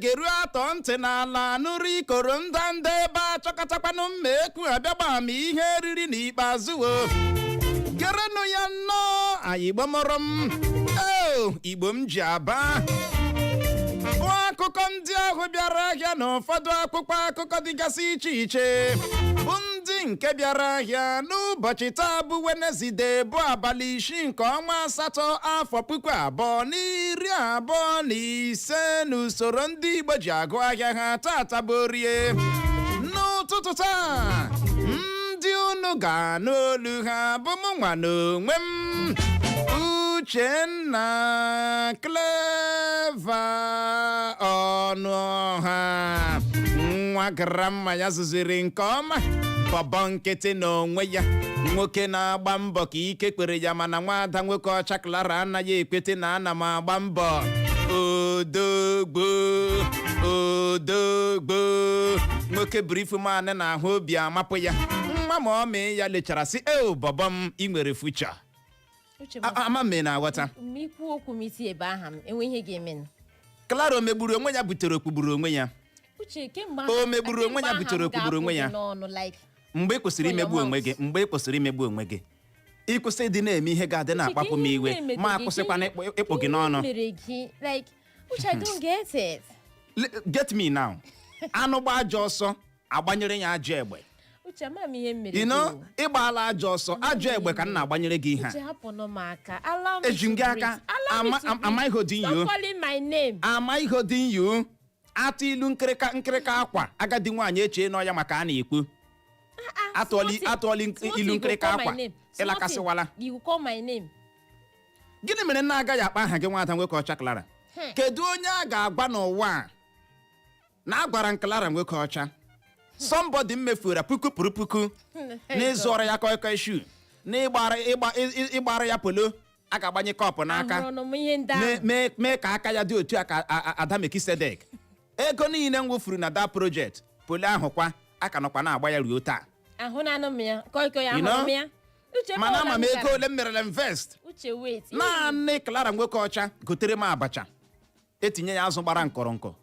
Geruo atọ ntị n'ala nụrụ ikoro ndanda ebe a chọkọtakwanụ mma ekwu abịagba m ihe eriri n'ikpeazụ o. Gerenụ ya nnọọ anyị Igbo mụrụ m o, Igbo m ji aba, bụ akụkọ ndị ahụ bịara ahịa na ụfọdụ akwụkwọ akụkọ dịgasị iche iche, bụ ndị nke bịara ahịa n'ụbọchị taa bụ Wenezdee, bụ abalị 6 nke ọnwa asatọ, afọ 2025, n'usoro ndị Igbo ji agụ ahịa ha. Tata bụ Orie. N'ụtụtụ taa, ndị unu ga-anụ olu ha bụ mụ nwa n'onwe m, Uchenna Clever Ọnụọha, nwa grandma ya zụziri nke ọma, bọbọ nkịtị n'onwe ya, nwoke na-agba mbọ ka ike kwere ya, mana nwaada nwoke ọcha Clara anaghị ekwete na ana m agba mbọ. Odogbo, odogbo nwoke brief man na-ahụ obi amapụ ya nwa, ma ọ mee ya lechara sị e bọbọ m, ị nwere future. Uche, Ama m na-aghọta. Ma ikwu okwu m isi ebe aha m, enwe ihe ga-eme. Clara o megburu onwe ya, butere okpugburu onwe ya. Uche, kemgbe O megburu onwe ya, kemgbe butere aha m okpugburu onwe ya. ga-apụ gị n'ọnụ like Mgbe ị kwụsịrị For your imegbu onwe mouth. gị, mgbe ị kwụsịrị imegbu onwe gị, ịkwụsị ịdị na-eme ihe ga-adị na-akpapụ m iwe, ma akwụsịkwana ịkpụ gị n'ọnụ. Mere gị like, Uche, I don't get it. Get me now. Anụ gba ajọ ọsọ, agbanyere ya ajọ egbe. Uche, ama m ihe m mere You gị know, o. ịgbaala ajọ ọsọ, ajọ egbe ka m na-agbanyere gị ihe Uche, a. hapụnụ m aka. Allow me Eji m to gị aka. breathe. Allow me to Am I breathe. holding you? Stop calling my name. Am I holding you? Atụ ilu nkịrịka nkịrịka akwa, agadi nwaanyị echee n'ọya maka a na-ekwu atụọli ilu nkịrịka akwa ịlakasịwala. You call my name. Gịnị mere nna agaghị akpa aha gị, nwada nwoke ọcha Clara? Kedu onye a ga-agwa n'ụwa a na agwara m Clara nwoke ọcha, somebody m mefuru puku pụrụ puku n'ịzụọrọ ya koi koi shoe, n'ịgbara ịgbara ya polo a ga-agbanye cup n'aka? Ahụrụ m ihe ndị ahụ. Mee ka aka ya dị otu a ka Ada Mekisedek. Ego niile m wụfuru na that project, polo ahụ kwa aka nọkwa na-agba ya ruo taa. Ahụ na anụ m ya, koi koi. You Ahụrụ know? m ya, Uche, ebe Mana ọbụla ama m m ego gara. ole m merela invest. Uche, wait. Naanị Clara nwoke ọcha gotere m abacha etinye ya azụ gbara nkọrọ nkọ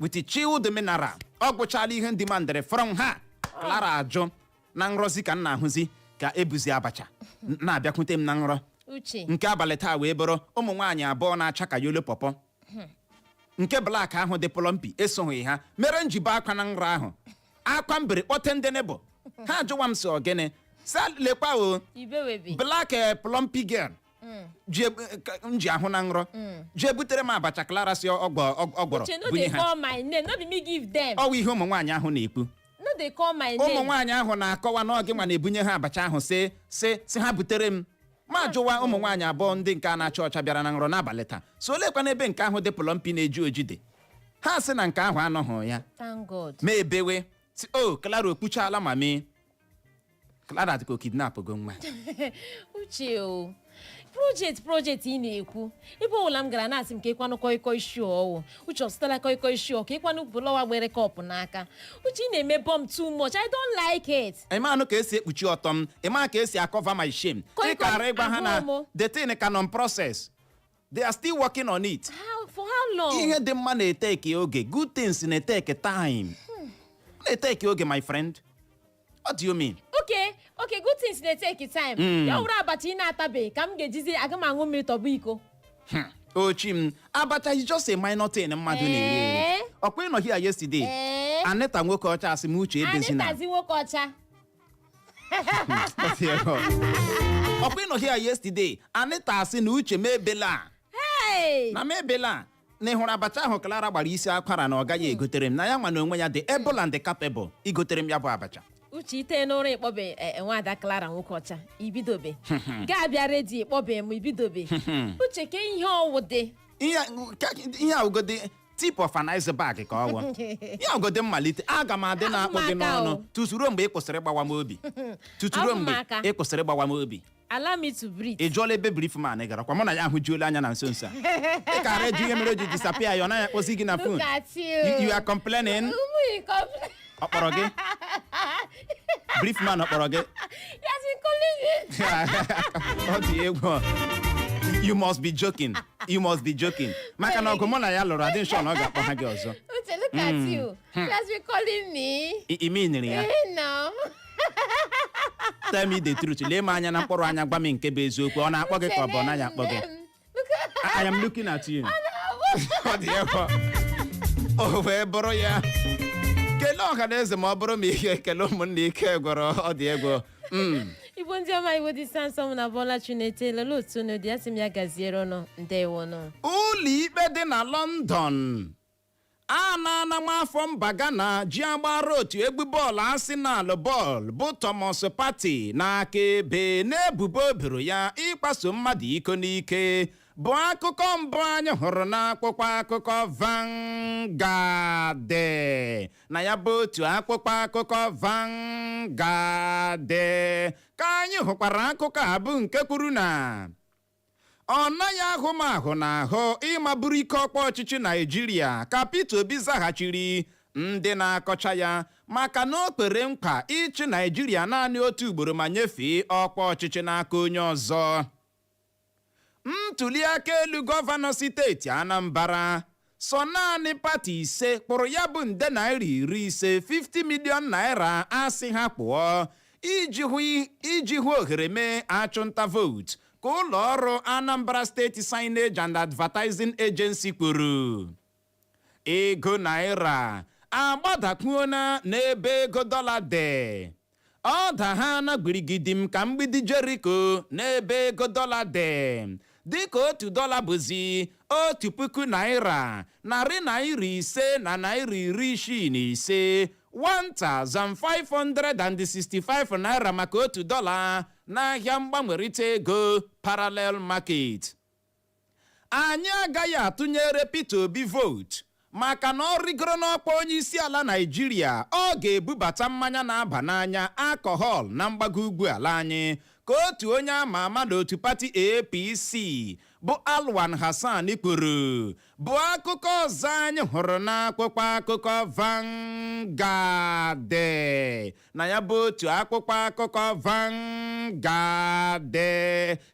with chilled mineral. Ọ gwụchala ihe ndị mandịrị from ha. Clara ajụ na nrọzi ka m na-ahụzi ka ebuzi abacha na-abịakwute m na nrọ. Uche. Nke abalị taa wee bụrụ ụmụ nwaanyị abụọ na-acha ka yellow pọpọ, nke black ahụ dị plumpy esoghị ha, mere njibe akwa na nrọ ahụ, akwa mbere kpọte ndị nebo ha ajụwa m sị ogene sa lekwa o. Ibewebe. Black plumpy girl ji m ji ahụ na nrọ ji ebutere m abacha. Clara si ọ gwọrọ Uche, no bunye dey ha. call my name. No be me give them. Ọwụ ihe ụmụ nwaanyị ahụ na-ekwu. No dey call my name. Ụmụ nwaanyị ahụ na-akọwa na ọ gị nwa na-ebunye ha abacha ahụ, sị ha butere m, ma jụwa ụmụ nwaanyị abụọ ndị nke a na-acha ọcha bịara na nrọ n'abalị taa, so olekwa n'ebe nke ahụ dị plumpy na-eji oji dị? Ha sị na nke ahụ anọghị ya. Thank God. Ma ebewe si o Clara okpuchala, ma mee Clara dịka o kidnap go nwa. Uche o, project ị na-ekwu, ebe ọbụla m gara na-asị m ka ịkwanụ koi koi shoe ọwụ. Uche, ọ zụtala koi koi shoe, ka ịkwanụ bụlọwa gbere cup n'aka. Uche, ị na-eme bomb too much. I don't like it. Ịma anụ ka esi ekpuchi ọtọ m, ịma ka esi acover my shame. Koi Ị kara ịgwa ha na ahụ m. the thing ka on process, they are still working on it. For how long? Ihe dị mma na-eteki oge. Good things na-eteki time, na-eteki oge, my friend. What do you mean? Okay, good things na-etake time. Ya wụrụ abacha ị na-atabeghị ka m ga-ejizi aga m aṅụ mmiri tọgbọ iko. Ochi m, abacha is just a minor thing mmadụ na-eri eri. Ọkwa ịnọ here yesterday? Ee. Anita nwoke ọcha asị m, "Uche, ebezina." Anitazi nwoke ọcha. Ọkwa ịnọ here yesterday? Anita asị na, "Uche, m ebela." Hey! Na m ebela na ị hụrụ abacha ahụ Clara gbara isi akwara na ọ gaghị egotere m, na ya nwa na onwe ya dị able and capable igotere m ya bụ abacha. Uche, ite n'ụra ịkpọbe nwaada Clara nwoke ọcha, ibidobe ga-abịa redio ịkpọbe m, ibidobe. Uche, ke ihe ọwụ dị? Ihe a ugodi tip of an iceberg ka ọ wụ. Ihe ugodi mmalite. Aga m adị na-akpọ gị Ahụmaka n'ọnụ o. tuturuo mgbe ị kwụsịrị ịgbawa m obi, tuturuo mgbe Ahụmaka. ị kwụsịrị ịgbawa m obi. Allow me to breathe. Ị jụọla ebe brief man gara? Kwa mụ na ya ahụjuola anya na nso nso a. Ị kara eju ihe mere o ji disappear ya. Ọ naghị akpọzi gị na Look phone. at you. You are complaining. Ụmụ you complain. Ọ kpọrọ gị brief man? Ọ kpọrọ gị? He has been calling me. Ọ dị egwu. You must be joking, you must be joking. Maka na ọgụ mụ na ya lụrụ, adị nsọ na ọ ga-akpọ ha gị ọzọ. Uche, look at you. She has been calling me. Ime niri ya? Eh, no. Tell me the truth. Lee m anya na mkpụrụ anya, gwa m nke bụ eziokwu. Ọ na-akpọ gị ka ọ bụ ọ naghị akpọ gị? I am looking at you. Ọ dị egwu. O wee bụrụ ya, kelee ọha na eze, ma ọ bụrụ ma ihe ekele ụmụnne ike gwọrọ. Ọ dị egwu. Igbo ndị ọma, Igbo dị sansọ m na bọla Chinete lele otu unu dị, asị m ya gaziere ụnụ. Ndewonụ. Ụlọ ikpe dị na London a na-ana afọ mba Ghana ji agbara otu egwu bọọlụ Arsenal bọọlụ bụ Thomas Partey n'aka ebe n'ebubo boro ya ịkpaso mmadụ iko n'ike, bụ akụkọ mbụ anyị hụrụ n'akwụkwọ akụkọ Vanguard. Na ya bụ otu akwụkwọ akụkọ Vanguard ka anyị hụkwara akụkọ a bụ nke kwuru na ọ naghị ahụ m ahụ n'ahụ ịmaburu ike ọkwa ọchịchị Naijiria, ka Peter Obi zaghachiri ndị na-akọcha ya maka na o kwere nkwa ịchị Naijiria naanị otu ugboro ma nyefee ọkwa ọchịchị n'aka onye ọzọ. Ntuli aka elu gọvanọ steeti Anambra, sọ naanị pati ise kpụrụ ya bụ nde naira 50, 50 million naira, asị ha kpụọ iji hụ ohere mee achụnta vootu, ka ụlọ ọrụ Anambra State Signage and Advertising Agency kwuru. Ego naira agbadakwuona n'ebe ego dọla dị. Ọ da ha na gbirigidim ka mgbidi Jeriko n'ebe ego dọla dị, dịka otu dọla bụzi 1,565 naira, 1565 naira maka otu dọla n'ahịa mgbanwerịta ego parallel market. Anyị agaghị atụnyere Peter Obi vootu maka na ọ rigoro n'ọkwa onye isi ala Naịjirịa, ọ ga-ebubata mmanya na-aba n'anya, alcohol, na mgbago ugwu ala anyị, ka otu onye ama ama n'otu pati APC bụ Alwan Hassan kwuru, bụ akụkọ ọzọ anyị hụrụ n'akwụkwọ akụkọ Vanguard. Na ya bụ otu akwụkwọ akụkọ Vanguard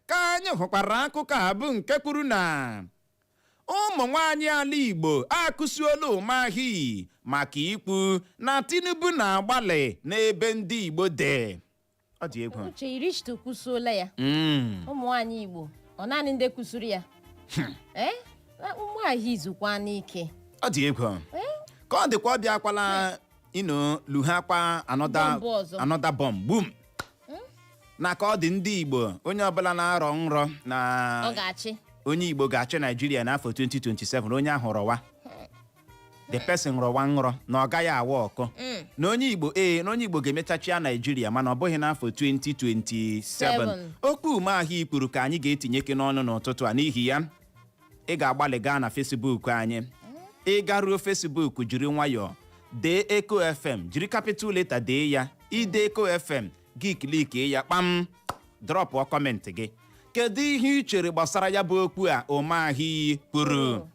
ka anyị hụkwara akụkọ a bụ nke kwuru na ụmụ nwanyị ala Igbo akụsiola ụmahị maka ikwu na Tinubu na-agbalị n'ebe ndị Igbo dị. Ọ dị egwu. Uche, Irishto kwusuola ya. Ụmụ nwaanyị Igbo, ọ naanị ndị kwusuru ya, ee, ụmụ ahịa izukwa n'ike. Ọ dị egwu. Ka ọ dịkwa, ọ bịakwala ino lughakwa another Bọmbụ ọzọ. Another bomb boom. Na ka ọ dị, ndị Igbo, onye ọbụla na-arọ nrọ na ọ ga-achị, onye Igbo ga-achị Naijiria n'afọ 2027, onye ahụ rọwa, the person rọwa nrọ na ọ gaghị awa ọkụ na onye Igbo, ee, na onye Igbo ga-emechachia Naijiria, mana ọ bụghị n'afọ 2027. Seven. Okwu umeahụ ikwuru ka anyị ga-etinyeke n'ọnụ n'ụtụtụ a. N'ihi ya, ị ga-agbalị gaa na Facebook anyị. Ị garuo Facebook, jiri nwayọọ dee Eco FM, jiri capital letter dee ya. Ide Eco FM gị, clickie ya kpam, dropụọ comment gị. Kedu ihe ị chere gbasara ya bụ okwu a Umeahị kwuru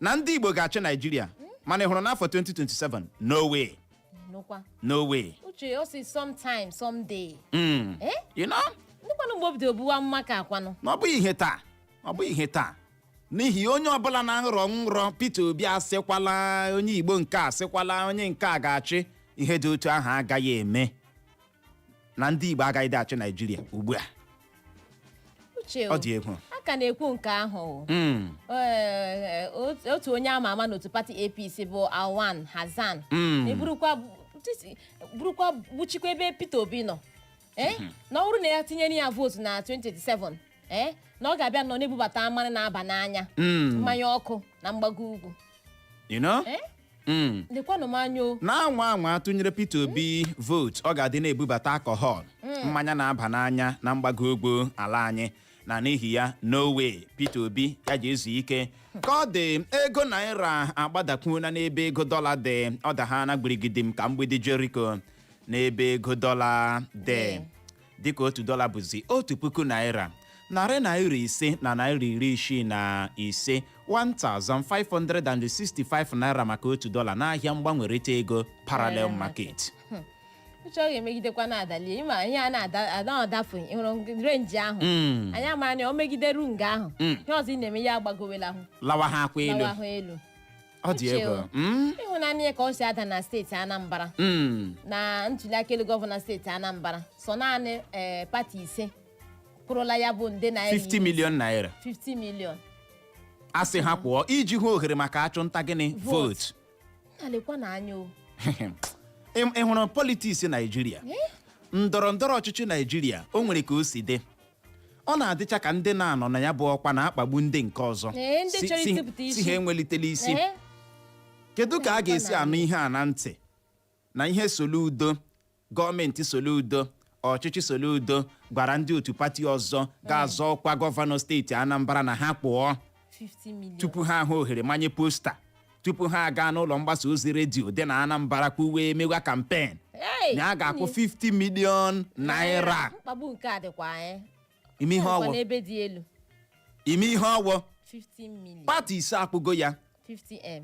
na ndị Igbo ga-achị Naijiria, mana ị hụrụ n'afọ 2027? No way. Nụkwa. No way. Uche, ọ sị sometime, someday. Eh? You know? Ndịkwanụ mgbe o bido buwa mmaka akwanụ. Na ọ bụghị ihe taa, ọ bụghị ihe taa, n'ihi onye ọbụla na-nrọ nrọ Peter Obi asịkwala onye Igbo nke a, asịkwala onye nke a ga-achị, ihe dị otu ahụ agaghị eme, na ndị Igbo agaghị dị achị Naijiria ugbu a. Uche, Ọ dị egwu. a ka na-ekwu nke ahụ o. Ee, otu onye ama ama n'otu pati APC bụ Alwan Hassan burukwa gbuchikwa ebe Peter Obi nọ, ee, na ọ bụrụ na ya tinyere ya vootu na 2027, ee, na ọ ga-abịa nọ na-ebubata mmanya na-aba n'anya, mmanya ọkụ na mgbago ugwu. You know? Ee. Lekwanụ m anya o. Na-anwa anwa tụnyere Peter Obi vootu, ọ ga-adị na-ebubata alcohol, mmanya na-aba n'anya, na mgbago ugwu ala anyị, na n'ihi ya, no way. Peter Obi ya ji ezu ike. Ka ọ dị, ego naira agbadakwuola n'ebe ego dọla dị. Ọ da ha na gbirigidim ka mgbidi Jericho n'ebe ego dọla dị, dịka otu dọla bụzi ₦1,565, 1565 naira maka otu dọla n'ahịa mgbanwerịta ego parallel market. Uche, ọ ga-emegidekwa na-adalie. Ịma ihe a na-ada ada, ọdafu ịhụrụ range ahụ. Anyị amara na o megideru nga ahụ, ihe ọzọ ị na-eme, ya agbagowela ahụ. Lawa ha akwa elu. Lawa ahụ elu. Ọ dị Uche egwu. o. Ịhụnanya ya ka ọ si ada na steeti Anambra na ntuliaka elu gọvanọ steeti Anambra, so naanị party 5 kwụrụla ya bụ nde naira 50 million naira. 50 million. A sị ha kwụọ iji hụ ohere maka achụnta gịnị? Vote. Vote. Na lekwa na anya o. Ị hụrụ politics Naijiria, ndọrọ ndọrọ ọchịchị Naijiria, o nwere ka o si dị. Ọ na-adịcha ka ndị na-anọ na ya bụ ọkwa na-akpagbu ndị nke ọzọ. Ee, ndị chọrọ itipụta isi. Si ha enwelitela isi. Kedu ka a ga-esi anụ ihe a na ntị na ihe Soludo, gọọmenti Soludo, ọchịchị Soludo gwara ndị otu party ọzọ ga-azọ ọkwa gọvanọ steeti Anambra na ha pụọ 50 million tupu ha ahụ ohere manye poster, tupu ha aga n'ụlọ mgbasa ozi redio dị na Anambra kwuwe mewa campaign, Hey, na a ga-akwụ 50 million naira? Mkpagbu nke a dịkwa anyị Ime ihe Dịkwa ọwụ n'ebe dị elu. Ime ihe ọwụ. 50 million. Party 5 akwụgo ya. 50M.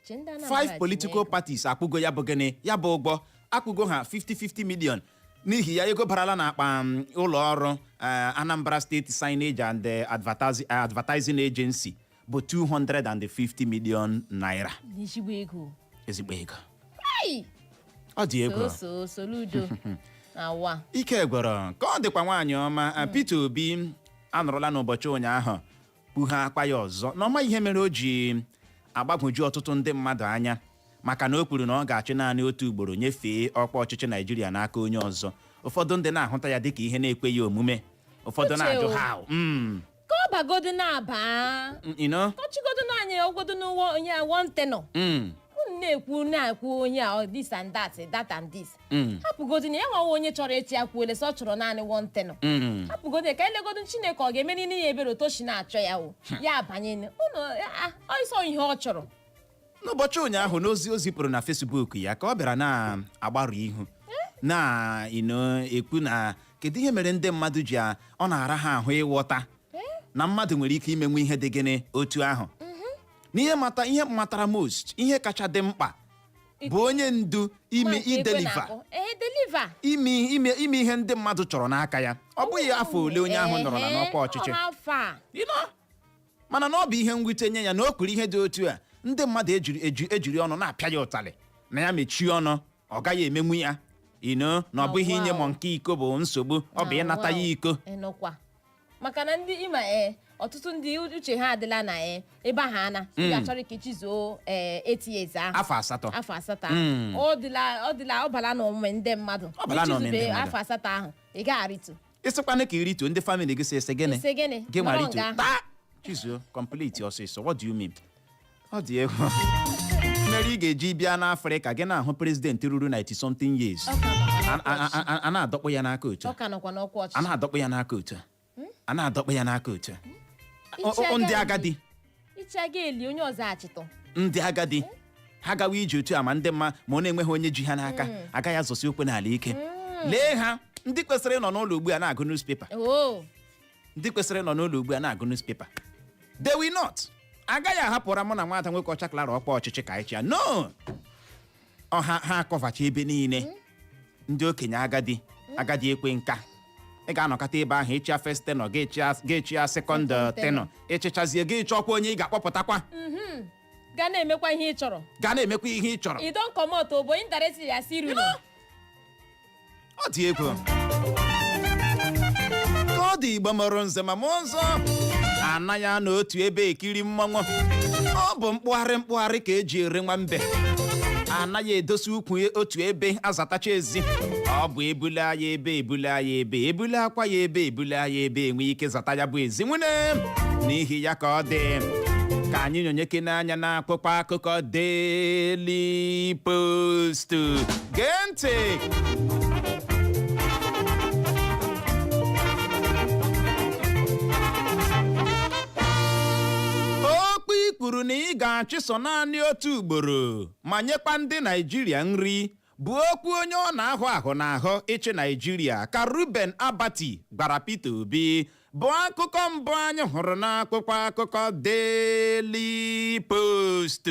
Che, ndị Anambra Five ji political ego. parties akwụgo ya bụ gịnị, ya bụ ụgwọ. Akwụgo ha 50-50 million. N'ihi ya, ego barala n'akpa ụlọ ọrụ Anambra State Signage and Advertising Agency bụ 250 million naira. N'ezigbo ego. Ezigbo ego. Hey! Ọ dị egwu. So so Soludo na wa. Ike gwọrọ ka ọ dịkwa. Nwaanyị ọma, Peter Obi anọrọla n'ụbọchị ụnyaahụ kpughe akpa ya ọzọ na ọma ihe mere o ji agbagwoju ọtụtụ ndị mmadụ anya, maka na o kwuru na ọ ga-achị naanị otu ugboro, nyefee ọkwa ọchịchị Naijiria n'aka onye ọzọ. Ụfọdụ ndị na-ahụta ya dịka ihe na-ekweghị omume, ụfọdụ Uche na-ajụ o. ha Ka ọ bagodo na-aba, kọchigodo n'anya ogodo n'ụwa onye a one tenure. Unu na-ekwu na-ekwu onye a ọ this and that, that and this. Hapụgodo na ya nwawa onye chọrọ echi ya kwuole sọ ọ chọrọ naanị one tenure. Hapụgodo ya ka elegodo Chineke ọ ga-eme n'ile ya ebere otoshi na-achọ ya o ya abanye unu ọsọ ihe ọ chọrọ. N'ụbọchị ụnyaahụ, n'ozi o zipụrụ na Facebook ya, ka ọ bịara na-agbarụ ihu na ino ekwu na kedu ihe mere ndị mmadụ ji ọ na-ara ha ahụ ịghọta na mmadụ nwere ike imenwu ihe dị gịnị otu ahụ. N'ihe mata ihe matara most, ihe kacha dị mkpa bụ onye ndu ime Ma nke ekwe ideliver. na-akụ. Ee, deliver. Ime ihe ndị mmadụ chọrọ n'aka ya. Ọ bụghị afọ ole onye ahụ nọrọ na n'ọkwa ọchịchị. Ọ afọ a. You know? Mana na ọ bụ ihe mwute nye ya na o kwuru ihe dị otu a, ndị mmadụ ejiri ejiri ọnụ na-apịa ya ụtalị na ya mechie ọnụ, ọ gaghị emenwu ya ino, na ọ bụghị inye mọ nke iko bụ nsogbu, ọ bụ ịnata ya iko. Ịnụkwa, maka na ndị ịma ee, ọtụtụ ndị uche ha adịla na ee ebe ahụ ana ị ga-achọrọ ka ichizuo ee 8 years ahụ. Afọ 8. Afọ 8 ahụ. Ọ dịla ọ bala na omume ndị mmadụ. Ọ bala na omume ndị Ichizube mmadụ. afọ 8 ahụ, ị gaghị Ịsịkwana ka irituo, ndị family gị si ese gịnị? Ise gịnị? Gị nwa Nọrọ rituo nga ahụ. taa chizuo complete ọsịsọ. What do you mean? Ọ dị egwu mere ị ga-eji bịa n'Afrịka, gị na-ahụ president ruru 90 something years, a na-adọkpụ ya n'aka otu a. Ọ ka nọkwa n'ọkwa A ọchịchị. na-adọkpụ ya n'aka otu a, a na-adọkpụ ya n'aka otu a. Ichi Ndị aga agadi. Ichi aga eli onye ọzọ achịtọ. Ndị agadi ha gawa ije otu a, ma ndị mma ma ọ na-enweghị onye ji ha n'aka, agaghị azọsi okwe n'ala ike. Lee ha, ndị kwesịrị ịnọ n'ụlọ ugbu a na-agụ newspaper, Oo. ndị kwesịrị ịnọ n'ụlọ ugbu a na-agụ newspaper, they will not, agaghị ahapụra mụ na nwada nwoke ọcha Clara ọkwa ọchịchị ka anyị chịa. No, ọha ha akọvacha ebe niile. Ndị okenye agadi agadi ekwe nka, ị ga-anọkọta ebe ahụ ịchịa first tenure, ga-echịa second Second tenure, ịchịchazie gị chọkwa onye ị ga-akpọpụtakwa Ga na-emekwa ihe ị chọrọ. Ga na-emekwa ihe ị chọrọ. I don comot obo indirectly ya si ruru. Ọ dị egwu ka ọ dị. Igbo mụrụ nze ma mụọ nzọ, anaghị anọ otu ebe ekiri mmọnwụ. Ọ bụ mkpụgharị mkpụgharị ka eji ere nwambe. Anaghị edosa ukwu otu ebe azatacha ezi. Ọ bụ ebule ya ebe, ebule ya ebe, ebule akwa ya ebe, ebule ya ebe, enwe ike zata ya bụ ezi nwune. N'ihi ya ka ọ dị ka anyị nyonyeke n'anya n'akwụkwọ akụkọ Daily Post. Gee ntị. Okpu i kwuru na ị ga-achịso naanị otu ugboro ma nyekwa ndị Naijiria nri bụ Bụ okwu onye ọ na-ahụ ahụ n'ahụ ịchị Naijiria, ka Ruben Abati gwara Peter Obi, bụ akụkọ mbụ anyị hụrụ n'akwụkwọ akụkọ Daily Post.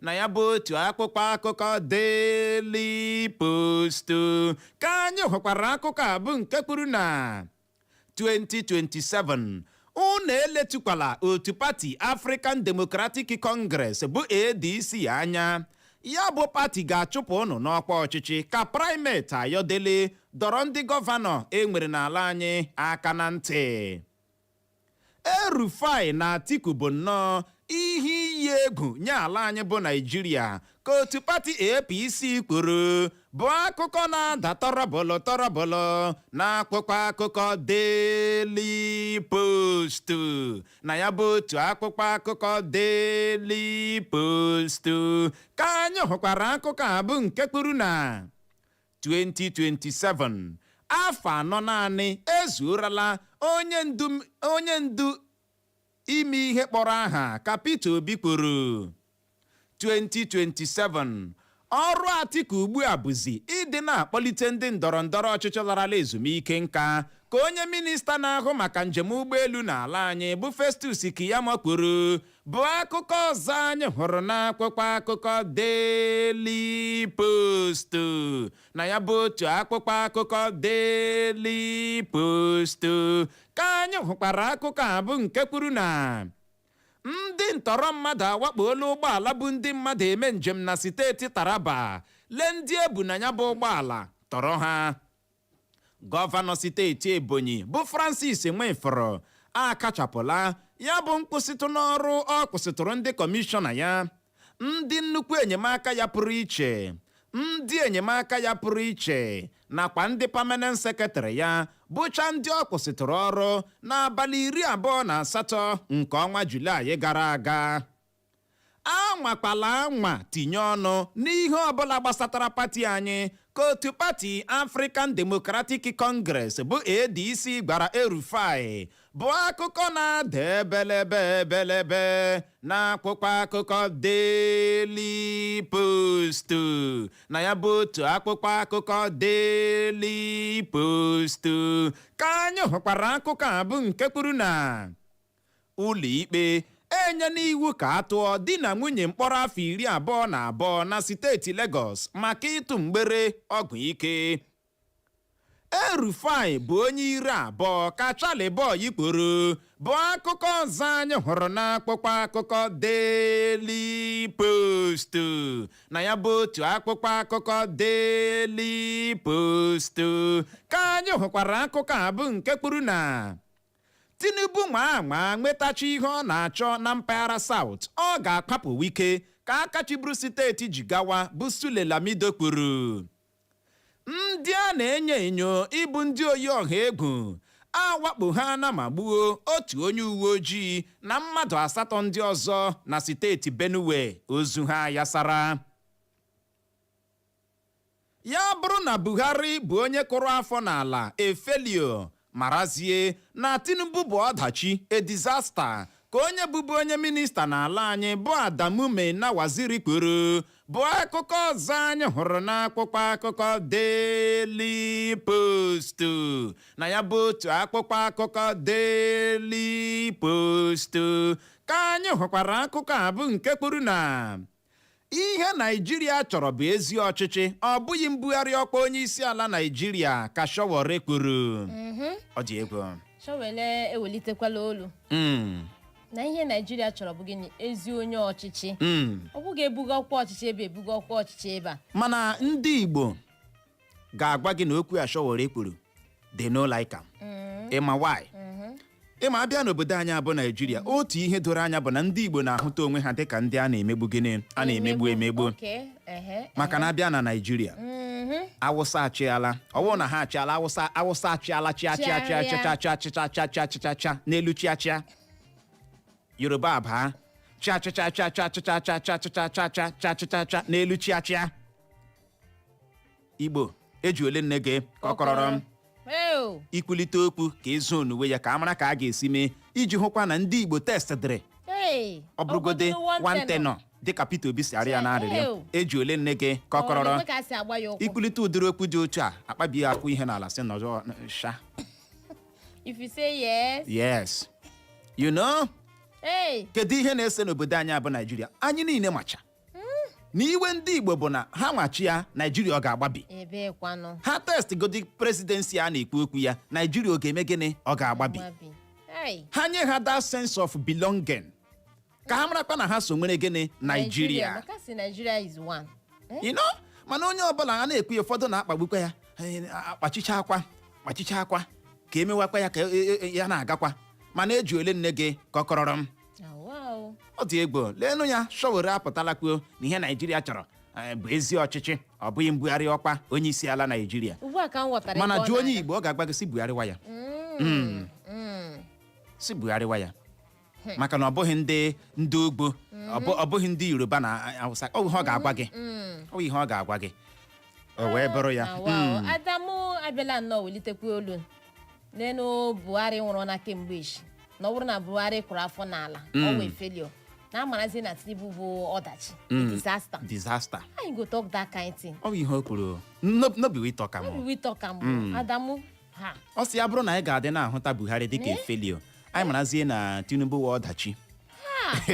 Na ya bụ otu akwụkwọ akụkọ Daily Post ka anyị hụkwara akụkọ a, bụ nke kwuru na 2027, unu eletukwala otu pati African Democratic Congress bụ ADC anya. Ya bụ pati ga-achụpụ unu n'ọkwa ọchịchị, ka Primate Ayodele dọrọ ndị gọvanọ enwere n'ala anyị aka na ntị. El-Rufai na Atiku bụ nnọọ ihe iyi egwu nye ala anyị bụ Naijiria, ka otu pati APC kwuru, bụ akụkọ na-ada tọrọbụlụ tọrọbụlụ n'akwụkwọ akụkọ Daily Post. Na ya bụ otu akwụkwọ akụkọ Daily Post ka anyị hụkwara akụkọ a, bụ nke kwuru na 2027, afọ 4 naanị ezuorala onye ndu ime ihe kpọrọ aha, ka Peter Obi kwuru. 2027, ọrụ Atiku ugbu a bụzi ịdị na-akpọlite ndị ndọrọ ndọrọ ọchịchị larala ezumike nka, ka onye minista na-ahụ maka njem ụgbọelu n'ala anyị bụ Festus Keyamo kwuru, bụ akụkọ ọzọ anyị hụrụ n'akwụkwọ akụkọ Daily Post. Na ya bụ otu akwụkwọ akụkọ Daily Post ka anyị hụkwara akụkọ a, bụ nke kwuru na ndị ntọrọ mmadụ awakpola ụgbọala bụ ndị mmadụ eme njem na steeti Taraba. Lee ndị ebu na ya bụ ụgbọala tọrọ ha. Gọvanọ steeti Ebonyi bụ Francis Nwifuru akachapụla ya bụ nkwụsịtụ n'ọrụ ọ kwụsịtụrụ ndị kọmishọna ya, ndị nnukwu enyemaka ya pụrụ iche, ndị enyemaka ya pụrụ iche nakwa ndị permanent secretary ya, bụcha ndị ọ kwụsịtụrụ ọrụ n'abalị 28 nke ọnwa Julaị gara aga. Anwakwala anwa tinye ọnụ n'ihe ọbụla gbasatara pati anyị, ka otu pati African Democratic Congress bụ ADC gwara El-Rufai, bụ akụkọ na-ada ebelebe ebelebe n'akwụkwọ akụkọ Daily Post. Na ya bụ otu akwụkwọ akụkọ Daily Post ka anyị hụkwara akụkọ a, bụ nke kwuru na ụlọ ikpe enye n'iwu ka a tụọ di na nwunye mkpọrọ afọ 22 na steeti Lagos maka ịtụ mgbere ọgwụ ike. El-Rufai bụ onye ire abụọ, ka Charlie Boy kwuru, bụ akụkọ ọzọ anyị hụrụ n'akwụkwọ akụkọ Daily Post. Na ya bụ otu akwụkwọ akụkọ Daily Post ka anyị hụkwara akụkọ a, bụ nke kwuru na Tinubu nwa anwa nwetacha ihe ọ na-achọ na mpaghara South, ọ ga-akwapụ Wike, ka aka chịburu steeti Jigawa bụ Sule Lamido kwuru. Ndị a na-enyo enyo ịbụ ndị oyi ọha egwu awakpo ha na ma gbuo otu onye uwe ojii na mmadụ asatọ ndị ọzọ na steeti Benue, ozu ha yasara. Ya bụrụ na Buhari bụ onye kụrụ afọ n'ala efelio, marazie na Tinubu bụ ọdachi, a disaster, ka onye bụbu onye minista n'ala anyị bụ Adamu Maina Waziri kwuru, bụ akụkọ ọzọ anyị hụrụ n'akwụkwọ akụkọ Daily Post. Na ya bụ otu akwụkwọ akụkọ Daily Post ka anyị hụkwara akụkọ a, bụ nke kwuru na ihe Naijiria chọrọ bụ ezi ọchịchị, ọ bụghị mbugharị ọkwa onye isi ala Naijiria, ka Sowore kwuru. Ọ dị egwu. Sowore ewelitekwala olu na ihe Naijiria chọrọ bụ gịnị? Ezi onye ọchịchị. Ọ bụghị ebuga ọkwa ọchịchị ebe, ebuga ọkwa ọchịchị ebe a. Mana ndị Igbo ga-agwa gị na okwu a Sowore kwuru they no like am. Ịma why? Ịma abịa n'obodo anyị abụ Naijiria, otu ihe doro anya bụ na ndị Igbo na-ahụta onwe ha dịka ndị a na-emegbu. Gịnị a na-emegbu emegbu? Maka na abịa na Naijiria, Awụsa achịala. Ọ bụrụ na ha achịala, Awụsa, Awụsa achịala chịa chịa chịa chịa chịa chịa chịa chịa chịa chịa n'elu chịa chịa. Yoruba abaa, chịa chịa chịa chịa chịa chịa chịa chịa chịa chịa chịa chịa chịa n'elu chịa chịa. Igbo eji ole nne gị kọkọrọrọ m. Eo. Ikwulite okwu ka ịzụ onuwe ya, ka a mara ka a ga-esi mee iji hụkwa na ndị Igbo test dịrị. Hey, ọ bụrụgode ọ bụgodị one tenor. Dịka Peter Obi si arịọ ya n'arịrịọ. Ew. Eji ole nne gị kọkọrọrọ. Ọ na-ekwe ka a si agba ya ụkwụ. Ikwulite ụdịrị okwu dị otu a, akpabi ya akwụ ihe n'ala, sị nọrọ sha. If you say yes. Yes, you know. Hey. Kedu ihe na-ese n'obodo anyị abụ Naijiria? Anyị niile macha na iwe ndị Igbo bụ na ha nwachi ya, Naijiria ọ ga-agbabi? Ebe kwanụ? Ha test godi presidency a na-ekwu okwu ya, Naijiria ọ ga-eme gịnị? Ọ ga-agbabi? Gbabi. Hey. Ha nye ha that sense of belonging, ka ha marakwa na ha so nwere gịnị? Naijiria. Maka si Nigeria is one. Eh? Mana onye ọbụla a na-ekwu ya, ụfọdụ na-akpagbukwa ya. Akpachicha akwa, kpachicha akwa, ka emewakwa ya ka ya na-agakwa. Mana eji ole nne gị kọkọrọrọ m. Ah, wow. Ọ dị egwu. Leenụ ya, Sowore apụtala kwuo na ihe Naijiria chọrọ bụ ezi ọchịchị, ọ bụghị mbugharị ọkwa onye isi ala Naijiria. Ugbu a ka m ghọtara Mana ebe ọ jụọ onye na-aga. Igbo, ọ ga-agba gị si bugharịwa ya, si bugharịwa ya, maka na ọ bụghị ndị ugwu, ọ bụghị ndị Yoruba na Hausa. Ọ bụ ihe ọ ga-agwa gị, ọ bụ ihe ọ ga-agwa gị, o wee bụrụ ya. Ah, wow. Adamu abịala nnọọ welitekwa olu n'elu Buhari nwụrụ na kemgbe echi, na ọ bụrụ na Buhari kụrụ afọ n'ala, ọ wee failure, na amarazi na Tinubu bụ ọdachi, a disaster. Disaster. How you go talk that kind thing? Ọ bụ ihe o kwuru. No, no be we talk am No be o. we talk am o. Adamu ha. Ọ sị ya bụrụ na anyị ga-adị na-ahụta Buhari dịka Eh? failure, anyị marazie na Tinubu wee ọdachi,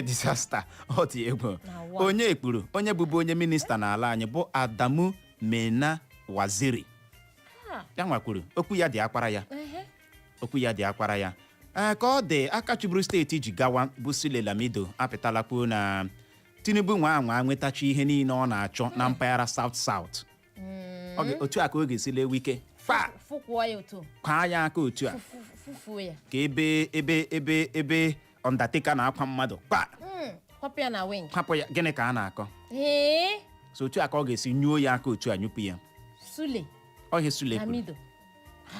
disaster. Ọ dị egwu. Na wa. Onye ekpuru, onye bụbu onye minista n'ala anyị bụ Adamu Mena Waziri, Ha. ya nwakwuru okwu ya dị akwara ya. Okwu ya dị akwara ya. Ee, ka ọ dị aka chịburu steeti Jigawa bụ Sule Lamido apịtala kwuo na Tinubu nwa anwa nwetachi ihe niile ọ na-achọ na mpaghara South South. Otu a ka ọ ga-esi lee Wike fa. Fụkwuo ya otu. Kwaa ya aka otu a. Fufuo ya. Ka ebe ebe ebe ebe Undertaker na-akwa mmadụ kpa. Kwapụ ya na wing. Hapụ ya, gịnị ka a na-akọ? Ee. So otu a ka ọ ga-esi nyuo ya aka otu a, nyụpụ ya. Sule Ọhịa Sule kwuru. Lamido.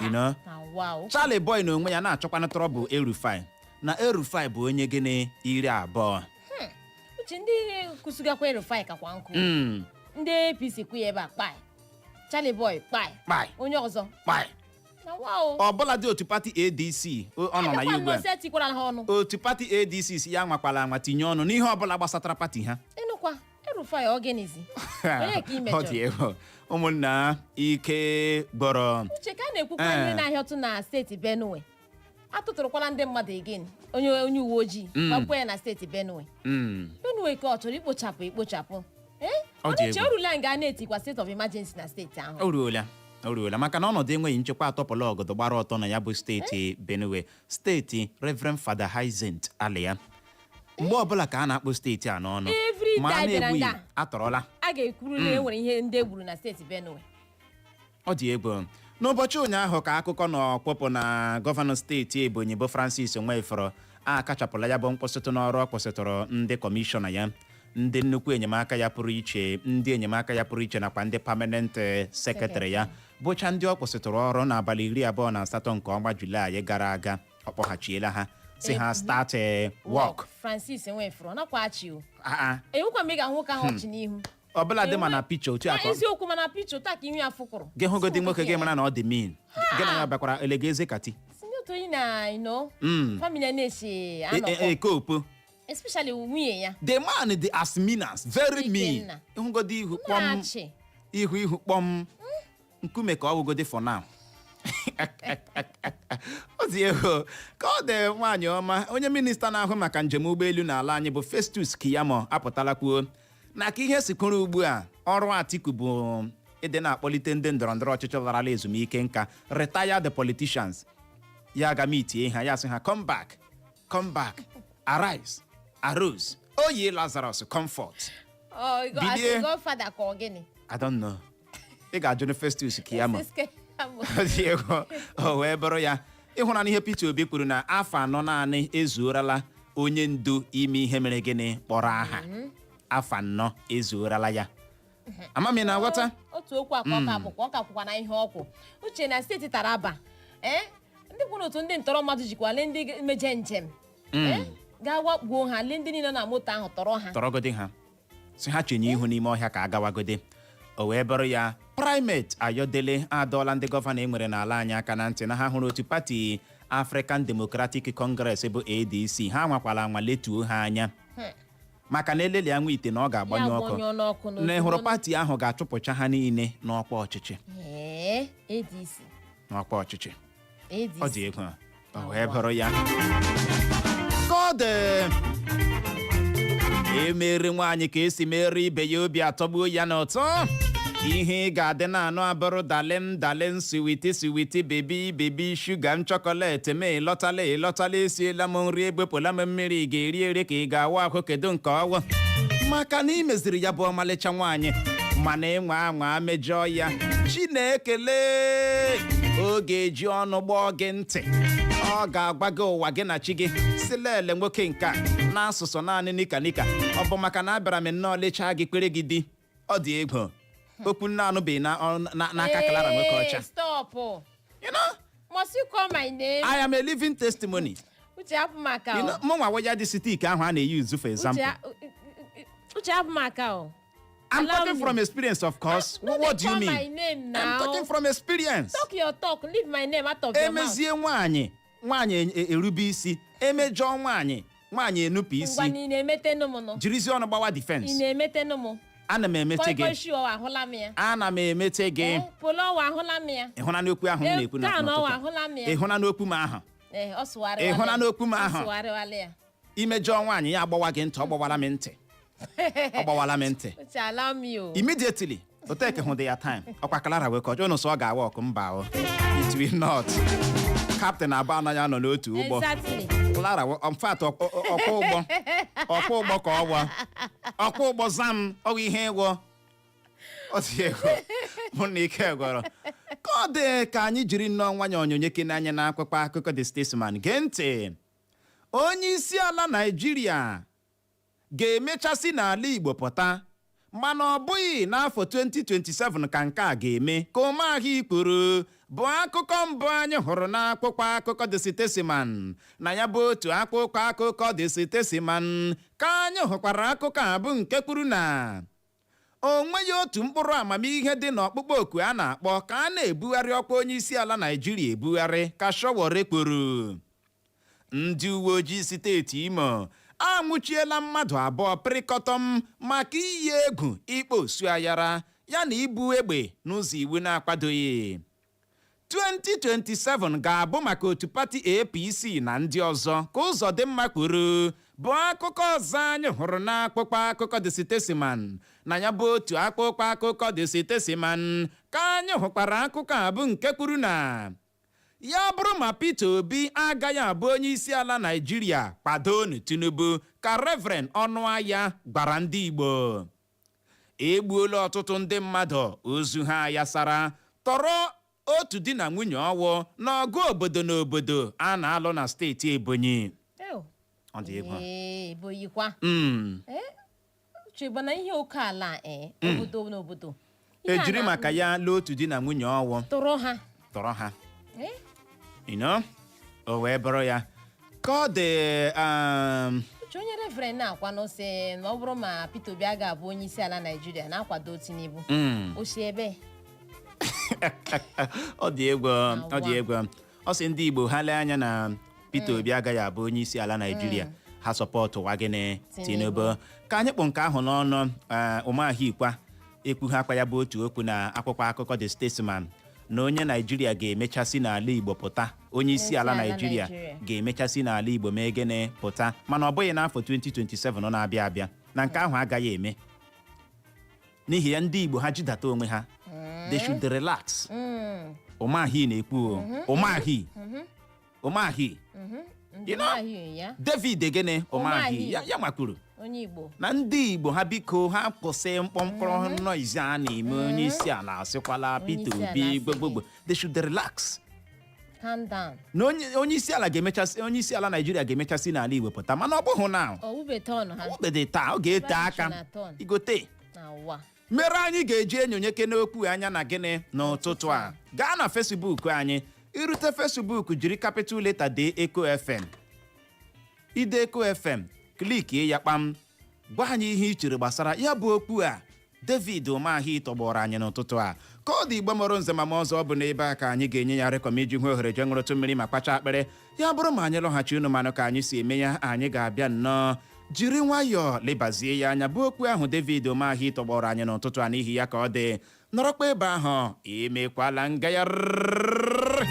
You know? Na wow. Charlie Boy na onwe ya na-achọkwana trouble. El-Rufai na El-Rufai bụ onye gịnị 20. Uche, ndị kwụsịgakwa El-Rufai kakwa nkụ. Ndị APC kwụ ya ebe a kpai, Charlie Boy kpai. Kpai. Onye ọzọ. Kpai. Na wow. Ọbụla dị otu pati ADC ọ nọ na ya ugbu a. Ose tikwara ha ọnụ. Otu pati ADC si ya nwakwala anwa tinye ọnụ n'ihe ọbụla gbasatara pati ha. Ịnụkwa El-Rufai, ọ gịnịzi? Onye ka ị Ọ mejọrọ? dị egwu, ụmụnna, ike gbọrọ. Uche, ka a na-ekwukwa ihe na-ahịa ọtụ na steeti Benue, atụtụrụkwala ndị mmadụ again. Onye uwe ojii gbakwa ya na steeti Benue. Benue ka ọ chọrọ ikpochapụ ikpochapụ. Ee. Ọ dị Ọnụche egwu. orula nga a na-etikwa state of emergency na steeti ahụ. O ruola, o ruola, maka na ọnọdụ enweghị nchekwa atọpụla ọgọdọ gbara ọtọ na ya bụ steeti Benue, steeti Reverend Father Hyacinth Alia. Mgbe ọbụla ka a na-akpọ steeti a n'ọnụ Every ma a day bịara na-egbughị nga. atọrọla. A ga-ekwuru na e nwere ihe ndị e gburu na steeti Benue. Ọ dị egwu. N'ụbọchị ụnyaahụ ka akụkọ na ọkpọpụ na gọvanọ steeti Ebonyi bụ Francis Nwefọrọ akachapụla ya bụ nkwụsịtụ n'ọrụ ọ kwụsịtụrụ ndị kọmishọna ya, ndị nnukwu enyemaka ya pụrụ iche, ndị enyemaka ya pụrụ iche nakwa ndị permanent secretary ya, bụcha ndị ọ kwụsịtụrụ ọrụ n'abalị 28 nke ọnwa Julaị gara aga. Ọ kpọghachiela ha, si ha start work. Francis Nwefuru ọ nakwa achị o. Ah, ah. Enwekwa m ị ga-ahụ nwoke ahụ ọchị n'ihu. Ọbụla dị ma na picha otu Na a ka eziokwu, mana picha otu a ka ihu ya fụkwụrụ. Gị hụgodi nwoke, gị mara na ọ dị mean. Gị na ya bakwara elega eze kati. Si n'otu onye na family na-esi anọkọ. Ekopo. Especially nwunye ya. The man dị as mean as very mean. Ikenna. Ịhụgodi ihu kpọm. Na-achị. Ihu kpọm nkume ka ọ wụgodi for now. Ọ dị egwu ka ọ dị. Nwaanyị ọma, onye minista na-ahụ maka njem ụgbọelu n'ala anyị bụ Festus Keyamo apụtala kwuo na ka ihe si kwuru ugbu a, ọrụ Atiku bụ ịdị na-akpọlite ndị ndọrọndọrọ ọchịchị larala ezumike nka, retired politicians. Ya aga meetie ha, ya sị ha, "Come back, come back, arise, arose, oyi Lazarus, comfort." Ọ, Bilie. As a godfather ka ọ gịnị? I don't know, ị ga-ajụ Festus Keyamo. Festus Keyamo. Ọ dị egwu. O wee bụrụ ya. Ịhụra na ihe Peter Obi kwuru na afọ 4 naanị ezuorala onye ndu ime ihe mere gịnị kpọrọ aha. Afọ 4 ezuorala ya. Amami na aghọta. Otu okwu a ka ọ ka bụkwa, ọ ka kwụkwa na ihe ọkwụ. Uche, na steeti Taraba, ee, ndị kwụ n'otu ndị ntọrọ mmadụ jikwa lee ndị meje njem, ee, gaa wakpuo ha, lee ndị niile na moto ahụ, tọrọ ha. Tọrọgodi ha, si ha chenye ihu n'ime ọhịa ka a gawagode. O wee bụrụ ya. Primate Ayodele adọọla ndị gọvanọ e nwere n'ala anyị aka na ntị na ha hụrụ otu pati African Democratic Congress bụ ADC, ha nwakwala anwa letuo ha anya. Maka na eleli anwụ ite na ọ ga-agbanyụ Ya ọkụ. agbanyụọ n'ọkụ. Na ị hụrụ, n'ozugbo. Pati ahụ ga-achụpụcha ha niile n'ọkwa ọchịchị. Ee, ADC. N'ọkwa ọchịchị. ADC. Ọ dị egwu a. Ọ wee bụrụ ya ka ọ dị. Emeri nwaanyị ka esi mere ibe ya, obi atọgbuo ya n'ụtọ. Ihe ị ga-adị na-anụ abụrụ "darling, darling, sweetie, sweetie, baby, baby, sugar m, chocolate m, ịlọtala, ịlọtala, esiela m nri, egbepụla m mmiri, ị ga-eri eri ka ị ga-awa ahụ, kedu nke ọwụ?" Maka na ị meziri ya bụ ọmalịcha nwaanyị. Mana ịnwa anwa mejọọ ya, Chinekele, oge eji ọnụ gbọọ gị ntị. Ọ ga-agwa gị ụwa gị na chi gị si lele nwoke nke a n'asụsụ naanị nika nika. Ọ bụ maka na abịara m nnọọ lechaa gị, kpere gị di. Ọ dị egwu, okwu nne anụbeghị n'aka Clara nwoke ọcha. Hey, stop. You know, Must you call my name? I am a living testimony. Uche, hapụ m aka. You O. know, mụ nwa ya dị stick ahụ a na-eyuzu for example. Uche, hapụ m aka o. I'm Allow talking me. from experience, of course. No What dey do you call mean? my name I'm now. talking from experience. Talk your talk. Leave my name out of your mouth. Emezie nwaanyị, nwaanyị erube isi. Emejọọ nwaanyị, nwaanyị enupụ isi. Ngwa, ị na-emetenụ m nụ? Jirizie ọnụ gbawa Ị defense. na-emetenụ m? Ana m emete Koi gị. koi shoe, ahụla m ya. Ana m emete gị. Eh, polo ọwa, ahụla m ya. Ịhụna n'okwu ahụ m na-ekwu na Taa na ọwa, n'ụtụtụ? ahụla m ya. Ịhụna n'okwu m ahụ? Ee, ọ sụgharịwala Ị hụla ya. n'okwu m Ọ ahụ? sụgharịwala ya. Imejọọ nwaanyị, ya agbawa gị ntị. Ọ gbawara m ntị, ọ gbawara m ntị. Uche, allow me o. Immediately oteke hụ dị ya time ọkwa Clara wee kọjọ ụnụ sọ ọ ga-awa ọkụ. Mba o, it will not. Captain abụọ anaghị anọ n'otu ụgbọ. Exactly. Clara in fact, ọkwọ ụgbọ, ọkwọ ụgbọ ka ọ gwa ọkwọ ụgbọ zam ọwụ ihe ịgwọ. Ọ dị ego mụ na ike gwọrọ ka ọ dị. Ka anyị jiri nnọọ nwayọọ onyonyo kene anya na akwụkwọ akụkọ The Statesman. Gee ntị, onye isi ala Naijiria ga-emechasị n'ala Igbo pụta, mana ọ bụghị n'afọ 2027 ka nke a ga-eme, ka Umahi kwuru, bụ akụkọ mbụ anyị hụrụ n'akwụkwọ akụkọ The Statesman. Na ya bụ otu akwụkwọ akụkọ The Statesman ka anyị hụkwara akụkọ a bụ nke kwuru na o nweghị otu mkpụrụ amamihe dị n'ọkpụkpọ oku a na-akpọ ka a na-ebugharị ọkwa onye isi ala Naijiria ebugharị, ka Sowore kwuru. Ndị uwe ojii steeti Imo anwụchiela mmadụ 2 pịrịkọtọm maka iyi egwu ikpe osu ayara ya na ibu egbe n'ụzọ iwu na-akwadoghị. 2027 ga-abụ maka otu pati APC na ndị ọzọ, ka Ụzọdịmma kwuru, bụ akụkọ ọzọ anyị hụrụ n'akwụkwọ akụkọ The Statesman. Na ya bụ otu akwụkwọ akụkọ The Statesman ka anyị hụkwara akụkọ a bụ nke kwuru na ya bụrụ ma Peter Obi agaghị abụ onye isi ala Naijiria, kwadonu Tinubu, ka Reverend Ọnụahịa gwara ndị Igbo. Egbuola ọtụtụ ndị mmadụ, ozu ha yasara, tọrọ otu di na nwunye ọwụ n'ọgụ obodo na obodo a na-alụ na steeti Ebonyi. Ew. Ọ dị egwu. Ee, Ebonyikwa. Ee, Uche, gbana ihe oke ala, ee, obodo n'obodo. Ihe a Ejiri maka ya lụọ otu di na nwunye ọwụ. Tụrụ ha. Tọrọ ha. Ee. O wee bụrụ ya ka ọ dị. Uche, onye reverend na-akwanụ sị na ọ bụrụ ma Peter Obi aga abụ onye isi ala Naijiria, na-akwado Tinubu. O si ebe? Ọ dị egwu, ọ dị egwu. Ọ sị ndị Igbo ha lee anya na Peter Obi agaghị abụ onye isi ala Naijiria, ha support wa gịnị? Tinubu. Tinubu. Ka anyị kpụ nke ahụ n'ọnụ. Umahi Ikwa ekwughi akwa ya bụ otu okwu na akwụkwọ akụkọ The Statesman, na onye Naijiria ga-emechasị n'ala Igbo pụta, onye isi ala ala Naijiria Naijiria. ga-emechasị n'ala Igbo mee gịnị? Pụta, mana ọ bụghị n'afọ 2027 na-abịa abịa, na nke ahụ agaghị eme. N'ihi ya, ndị Igbo ha jidata onwe ha, they should relax. Umahi na-ekwu o. Umahi, Umahi. Ndị You know? Umahi ya. David gịnị? Umahi. Umahi. Ya nwakwuru Onye Igbo. na ndị Igbo ha biko ha kwụsị mkpọmkpọrọ noise a na-eme. Onye isi ala asịkwala Onye Peter isi ala Obi asị gbogbogbò, they should relax. Calm down. Na onye isi ala ga-emechasị, onye isi ala Naijiria ga-emechasị n'ala Igbo pụta, mana ọ bụghị na Owube turn ha. ogbede taa ọ ga-ete aka. Na turn. Igote Na ụwa. mere anyị ga-eji enyonyeke n'okwu anya na gịnị n'ụtụtụ a. Gaa na Facebook anyị, irute Facebook, jiri capital letter dee Eco FM. Ide Eco FM, clickie ya kpam, gwa anyị ihe ị chere gbasara ya bụ okwu a David Umahi tọgbọrọ anyị n'ụtụtụ a. Ka ọ dị, Igbo mụrụ nze ma ọzọ, ọ bụ n'ebe a ka anyị ga-enye ya rekọm iji hụ ohere jee ṅụrụtụ mmiri ma kpacha akpịrị. Ya bụrụ ma anyị lọghachi, unu manụ ka anyị si eme ya, anyị ga-abịa nnọọ. Jiri nwayọọ lebazie ya anya, bụ okwu ahụ David Umahi tọgbọrọ anyị n'ụtụtụ a. N'ihi ya ka ọ dị, nọrọkwa ebe ahụ, emekwala ngagharị.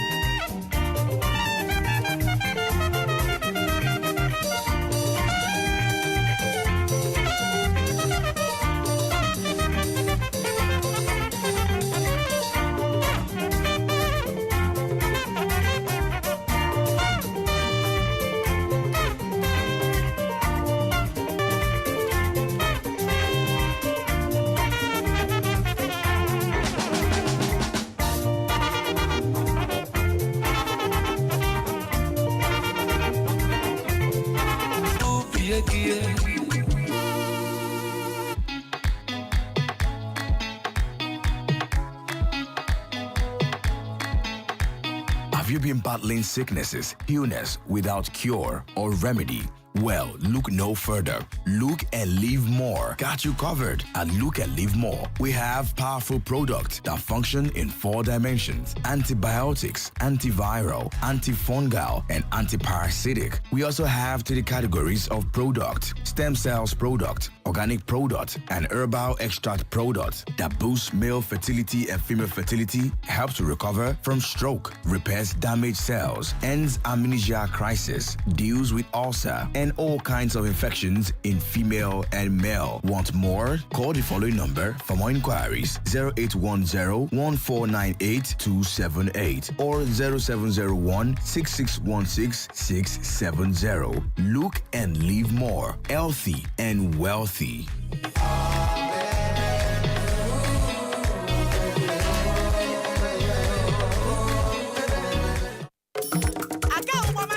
Have you been battling sicknesses, illness without cure or remedy? Well, look no further. Look and Live More got you covered. At Look and Live More, we have powerful products that function in four dimensions: antibiotics, antiviral, antifungal, and antiparasitic. We also have three categories of product: stem cells product, organic product, and herbal extract product that boosts male fertility and female fertility, helps to recover from stroke, repairs damaged cells, ends amnesia crisis, deals with ulcer, and all kinds of infections in female and male. Want more? Call the following number for more inquiries: 0810 1498 278 or 0701 6616 670. Look and live more. Healthy and wealthy.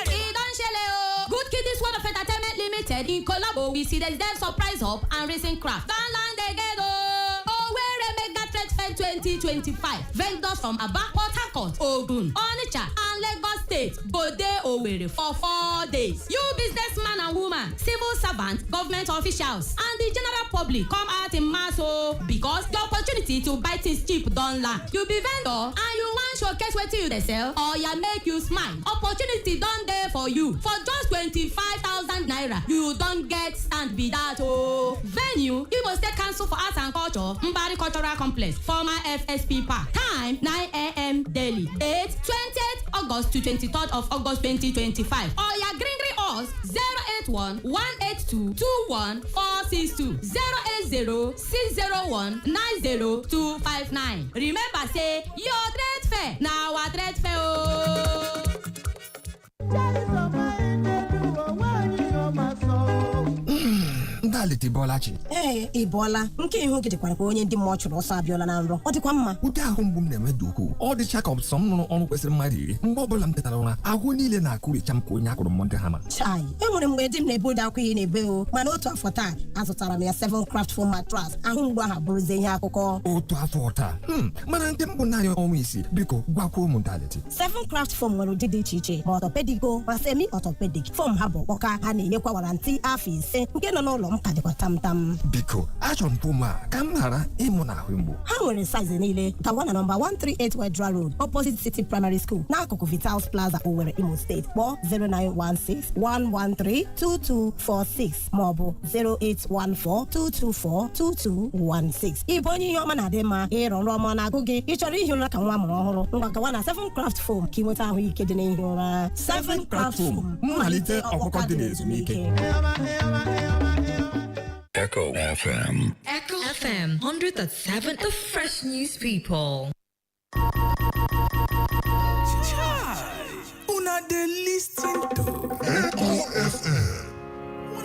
E don shele o! Good Kiddies World of Entertainment Limited in collabo with Citizen Surprise Hub and Racing Craft don land again o! Owerri Mega Trade Fair 2025. Vendors from Aba, Port Harcourt, Ogun, Onitsha and Lagos State go dey Owerri for 4 days. You businessman and woman, civil servant, government officials and the general public, come out in mass o, because the opportunity to buy things cheap don land. You be vendor and you wan showcase wetin you dey sell? Oya, make you smile. Opportunity don dey for you. For just ₦25,000, you don get stand be that o. Venue: Imo State Council for Arts and Culture, Mbari Cultural Complex, former FSP Park. Time: 9 a.m. daily. Date: 20th August to 23rd of August 2025. Oya, gree gree us 081 182 21 462, 080 601 90259. Remember say your trade fair na our trade fair o. Ndị alịtị bọlachi. Ee, ị bọọla. Nke ihu gị dịkwara ka onye ndị mmụọ chụrụ ọsọ abịọla na nrọ. Ọ dịkwa mma? Ụdị ahụ mgbu m na-enwe dị ukwuu. Ọ dịcha ka ọsọ m rụrụ ọrụ kwesịrị mmadụ iri. Mgbe ọbụla m tetara ụra, ahụ niile na-akụricha m ka onye akụrụ Monday hammer. Chai, e nwere mgbe di m na-ebo ụdị akwa ị na-ebe o. Mana otu afọ taa, azụtara m ya Seven Craft Foam Mattress. Ahụ mgbu ahụ abụrụzie ihe akụkọ. Otu afọ taa, mana nke mbụ naanị ọnwa 6. Biko, gwakwuo m ndalịtị. Seven Craft Foam nwere ụdị dị iche iche, ma orthopedic o, ma semi orthopedic foam. Ha bụ ọkpọka. Ha na-enyekwa warranty afọ 5. Nke nọ n'ụlọ m ka dịkwa tamtam. Biko, achọrọ m foam a ka m ghara ịmụ na ahụ mgbu. Ha nwere size niile. Gawa na nọmba 138 Wedra Road, opposite City Primary School, n'akụkụ Vitals Plaza, Owerri, Imo State. Kpọọ 0916 113 2246 maọbụ 0814 224 2216. Ị bụ onye ihe ọma na-adị mma, ịrọ nrọ ọma na-agụ gị, ị chọrọ ihi ụra ka nwa amụrụ ọhụrụ, ngwa, gawa na Seven Craft Foam ka ị nweta ahụike dị n'ihi ụra. Seven Craft Foam, mmalite ọkpụkọ dị n'ezumike. Echo FM. Echo FM 100.7, the fresh news people. Una dey listen to Echo FM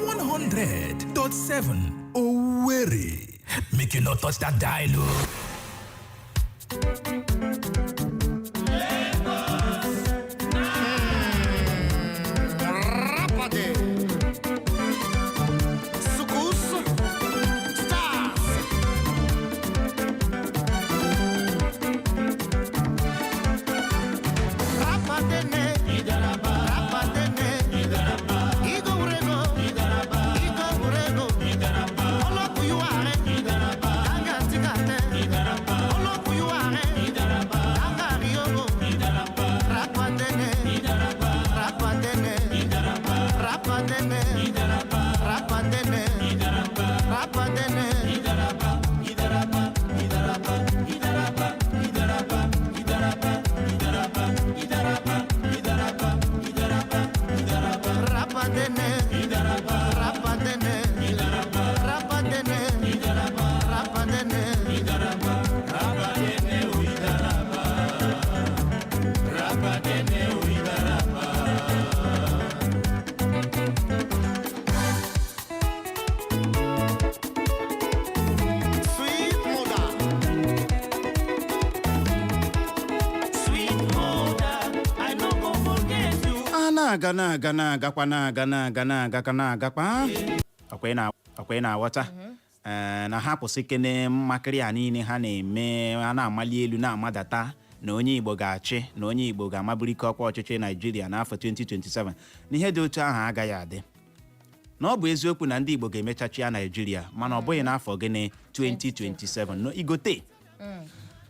100.7 Owerri. Make you no touch that dial o. Rapade. Sukusu. Stars. Rapadene. Rapadene. Igo urego. Igo urego. Olokuyuare. Kanga tikate. Olokuyuare. Kanga. Na-aga, na-aga, na-agakwa, na-aga, na-aga, na-agakwa, na-agakwa. Ọkwa ị na-aghọta? Ee, na ha kwụsị kene mmakịrị a niile ha na-eme, ha na-amali elu na-amadata na onye Igbo ga-achị, na onye Igbo ga-amaburike ọkwa ọchịchị Naijiria n'afọ 2027, na ihe dị otu ahụ agaghị adị, na ọ bụ eziokwu na ndị Igbo ga-emecha chịa Naijiria, mana ọ bụghị n'afọ gịnị, 2027. No, igote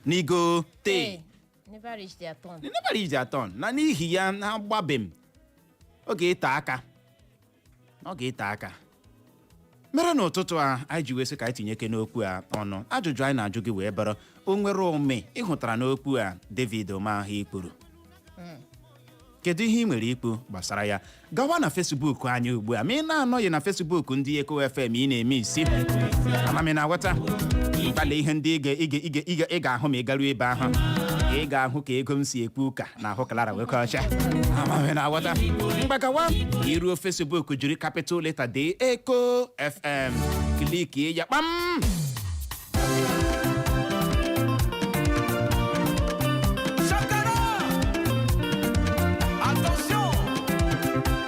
n'igote. Hey, never reach their turn. They never reach their turn. Na n'ihi ya na agbabem ọ ga-ete aka, ọ ga-ete aka. Mere n'ụtụtụ a anyị ji wee sị ka anyị tinyeke n'okwu a ọnụ. Ajụjụ anyị na-ajụ gị wee bụrụ, o nwere ụmị ịhụtara n'okwu a David Umahi kwuru? Kedu ihe ị nwere ikwu gbasara ya? Gawa na Facebook anyị ugbu a. Ma ị na-anọghị na Facebook ndị Eko FM, ị na-eme isi ama m. Ị na-aghọta mkpali ihe ndị ị ga-ahụ ma ị garuo ebe ahụ, ị ga-ahụ ka ego m si ekwu ụka na ahụ Clara wee ọcha. Ama m ị na-aghọta. Mgbagawa iruo Facebook, jiri capital letter dee Eko FM, klikie ya kpam. Chakara! Attention!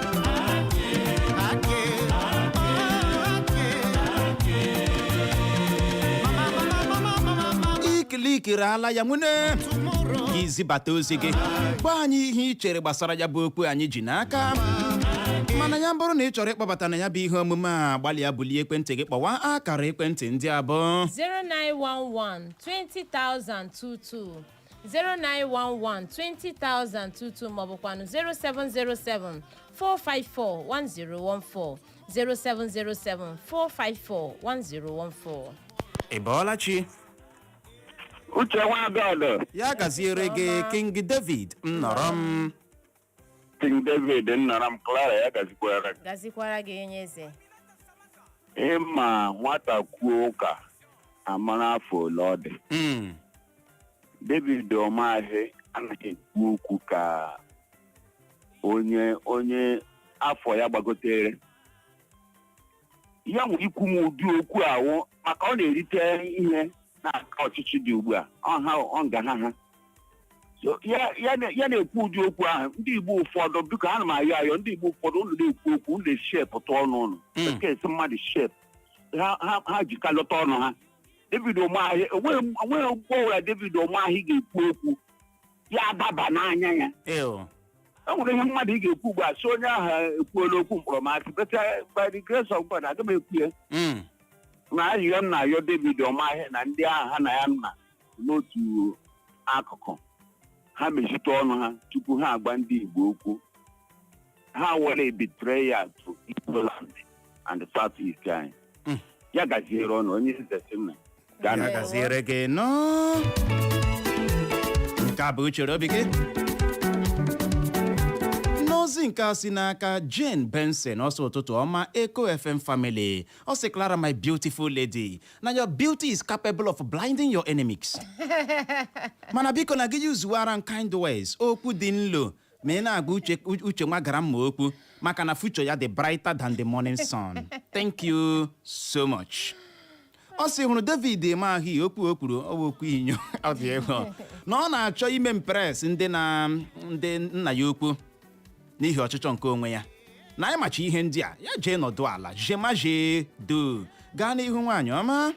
Mama, mama, mama, mama. Ikilikiri ala ya nwune gị, zibata ozi gị, gwa anyị ihe ị chere gbasara ya bụ okwu anyị ji n'aka. Mana ya bụrụ na ị chọrọ ịkpọbata na ya bụ ihe omume a, gbalịa bulie ekwentị gị kpọwa akara ekwentị ndị abụọ: 0911 20022, 0911 20022, maọbụkwanụ 0707 454 1014, 0707 454 1014. Ị bọọla chi? Uche Nwagọdụ. Ya gaziere gị, King David m nọrọ m. King David nnọrọ m. Clara, ya gazikwara gị. Gazikwara gị, onye eze. Ịma nwata kwuo ụka, amara afọ ole ọ dị. David Umahi anaghị ekwu okwu ka onye afọ ya gbagotere ya. Nwere ikwu m ụdị okwu ahụ maka ọ na-erite ihe n'aka ọchịchị dị ugbu a. Ọ ha ọ nga ha ha so ya na-ekwu ụdị okwu ahụ. Ndị Igbo ụfọdụ, biko, ana m ayọ ayọ ndị Igbo ụfọdụ, unu na-ekwu okwu, unu na-eshepụta ọnụ unu. Bekee sị mmadụ shep ha jikalọta ọnụ ha. David Umahi, onweghị mgbe ọbụla David Umahi ga-ekwu okwu ya adaba n'anya ya. Ew. E nwere ihe mmadụ ị ga-ekwu ugbu a sị onye ahụ ekwuola okwu mkpọrọmasị, but by the grace of God, aga m ekwu ya. Na ayịyọ m na-ayọ David Umahi na ndị ahụ ha na ya nna n'otu akụkụ, ha mechite ọnụ ha tupu ha agba ndị Igbo okwu. Ha were betrayal to Igboland and the South East anyị. Ya gaziere ọnụ, onye eze sị nna gaa Ya na gaziere gị nọ. Nke a bụ uchere obi gị. N'ozi nke a si n'aka Jane Benson, ọsọ ụtụtụ ọma, Eco FM family. Ọ sị, "Clara, my beautiful lady, na your beauty is capable of blinding your enemies, mana biko na gị yuzuwara m kind words, okwu dị nlo, ma ị na-agba Uche, Uche nwa gara mma okwu, maka na future ya dị brighter than the morning sun. Thank you so much." Ọ sị hụrụ David Umahi, okwu o kwuru ọ bụ okwu inyo. Ọ dị egwu na ọ na-achọ ime impress ndị na ndị nna ya ukwu n'ihi ọchịchọ nke onwe ya na anyị macha ihe ndị a. Ya jee nọdụ ala jemaje do. Gaa n'ihu, nwaanyị ọma.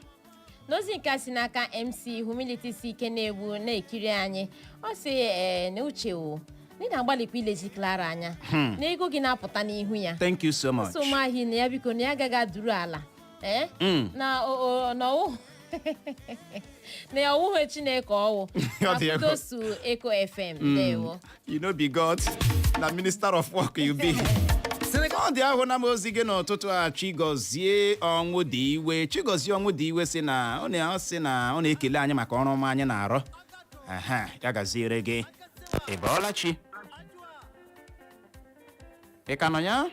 N'ozi nke a si n'aka MC Humility si ike na-egbu na-ekiri anyị, ọ sị ee na Uche o na ị na-agbalịkwa ilezi Clara anya na ego gị na-apụta n'ihu ya. Thank you so much. Sọ Umahi na ya biko na ya agaghị aduru ala ee na na ọwụ na ya ọwụghị Chineke ọwụ. Ọ dị egwu. Akudosu Eko FM, ndewo. You no be God, na minister of work you be. Ọ dị ahụ na m ozi gị n'ụtụtụ a. Chigozie Ọnwụ dị iwe, Chigozie Ọnwụ dị iwe sị na ọ na ọ sị na ọ na-ekele anyị maka ọrụ ọma anyị na-arụ. Aha, ya gaziere gị. Ị bọọla chi? Ị ka nọ ya?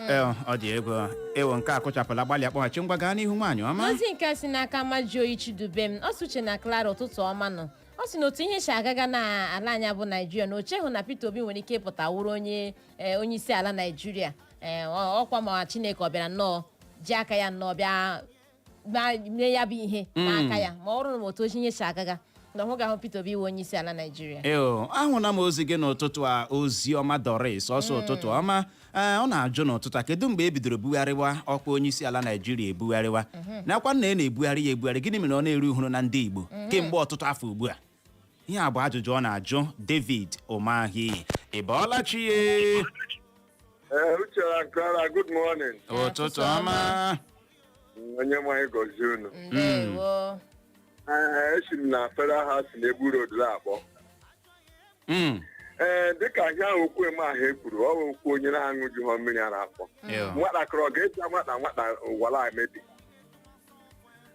Ee, ọ dị egwu ewo. Nke a kụchapụla. Gbalịa kpọghachi. Ngwa, gaa n'ihu, nwaanyị ọma. N'ozi nke a si n'aka Maji Chidubem, ọ sị, "Uche na Clara, ụtụtụ ọma nọ." Ọ sị na otu ihe si agaga na ala anyị bụ Naijiria, na oche hụ na Peter Obi nwere ike ịpụta wụrụ onye isi ala Naijiria. Ọkwa ma Chineke ọ bịara nnọọ ji aka ya nnọọ bịa mee ya bụ ihe n'aka ya, ma ọ bụrụ na otu ozi ihe si agaga. Na ọ ga-ahụ Peter Obi wụ onye isi ala Naijiria. Eo, ahụla m ozi gị n'ụtụtụ a, ozi ọma Doris. Ọsọ ụtụtụ ọma. Ee, ọ na-ajụ n'ụtụtụ a, kedu mgbe e bidoro bugharịwa ọkwa onye isi ala Naijiria ebugharịwa? Nakwa nna, e na-ebugharị ya ebugharị, gịnị mere ọ na-eru uhuru na ndị Igbo kemgbe ọtụtụ afọ ugbu a? Ihe a bụ ajụjụ ọ na-ajụ David Umahi. Ị bọọla chi ye? Uche and Clara, good morning. Ụtụtụ ọma. Onye nwe anyị gọzie unu. Ndewo. Ee, esi m na Federal House na Ebu Road na-akpọ. Ee, dịka ihe ahụ okwu eme ahụ e kwuru, ọ bụ okwu onye na-aṅụjughọ mmiri ara afọ. Nwatakịrị ọ ga-eji nwata nwata ụwara emebi.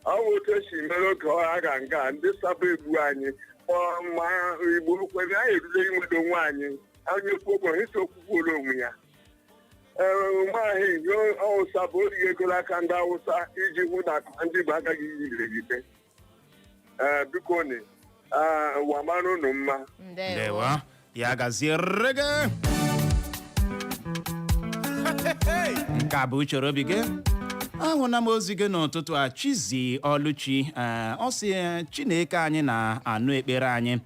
Ọ bụ otu esi mere oge ọ agha nga ndị sabo egbu anyị kpọọ ma Igbo kwere anyị erule inwedo onwe anyị. Onye kwu okwu isi okwu kwuola onwe ya. Ee, maahị Awụsa bụ orighị ego n'aka ndị Awụsa iji hụ na ndị Igbo agaghị yiri. Ee, biko ni ụwa mara unu mma. Ndewo. Ndewo, ya gaziere gị. Nke a bụ uchoro obi gị. Ahụla m ozi gị n'ụtụtụ a, Chizi Ọlụchi. Ee, ọ sị, Chineke anyị na-anụ ekpere anyị.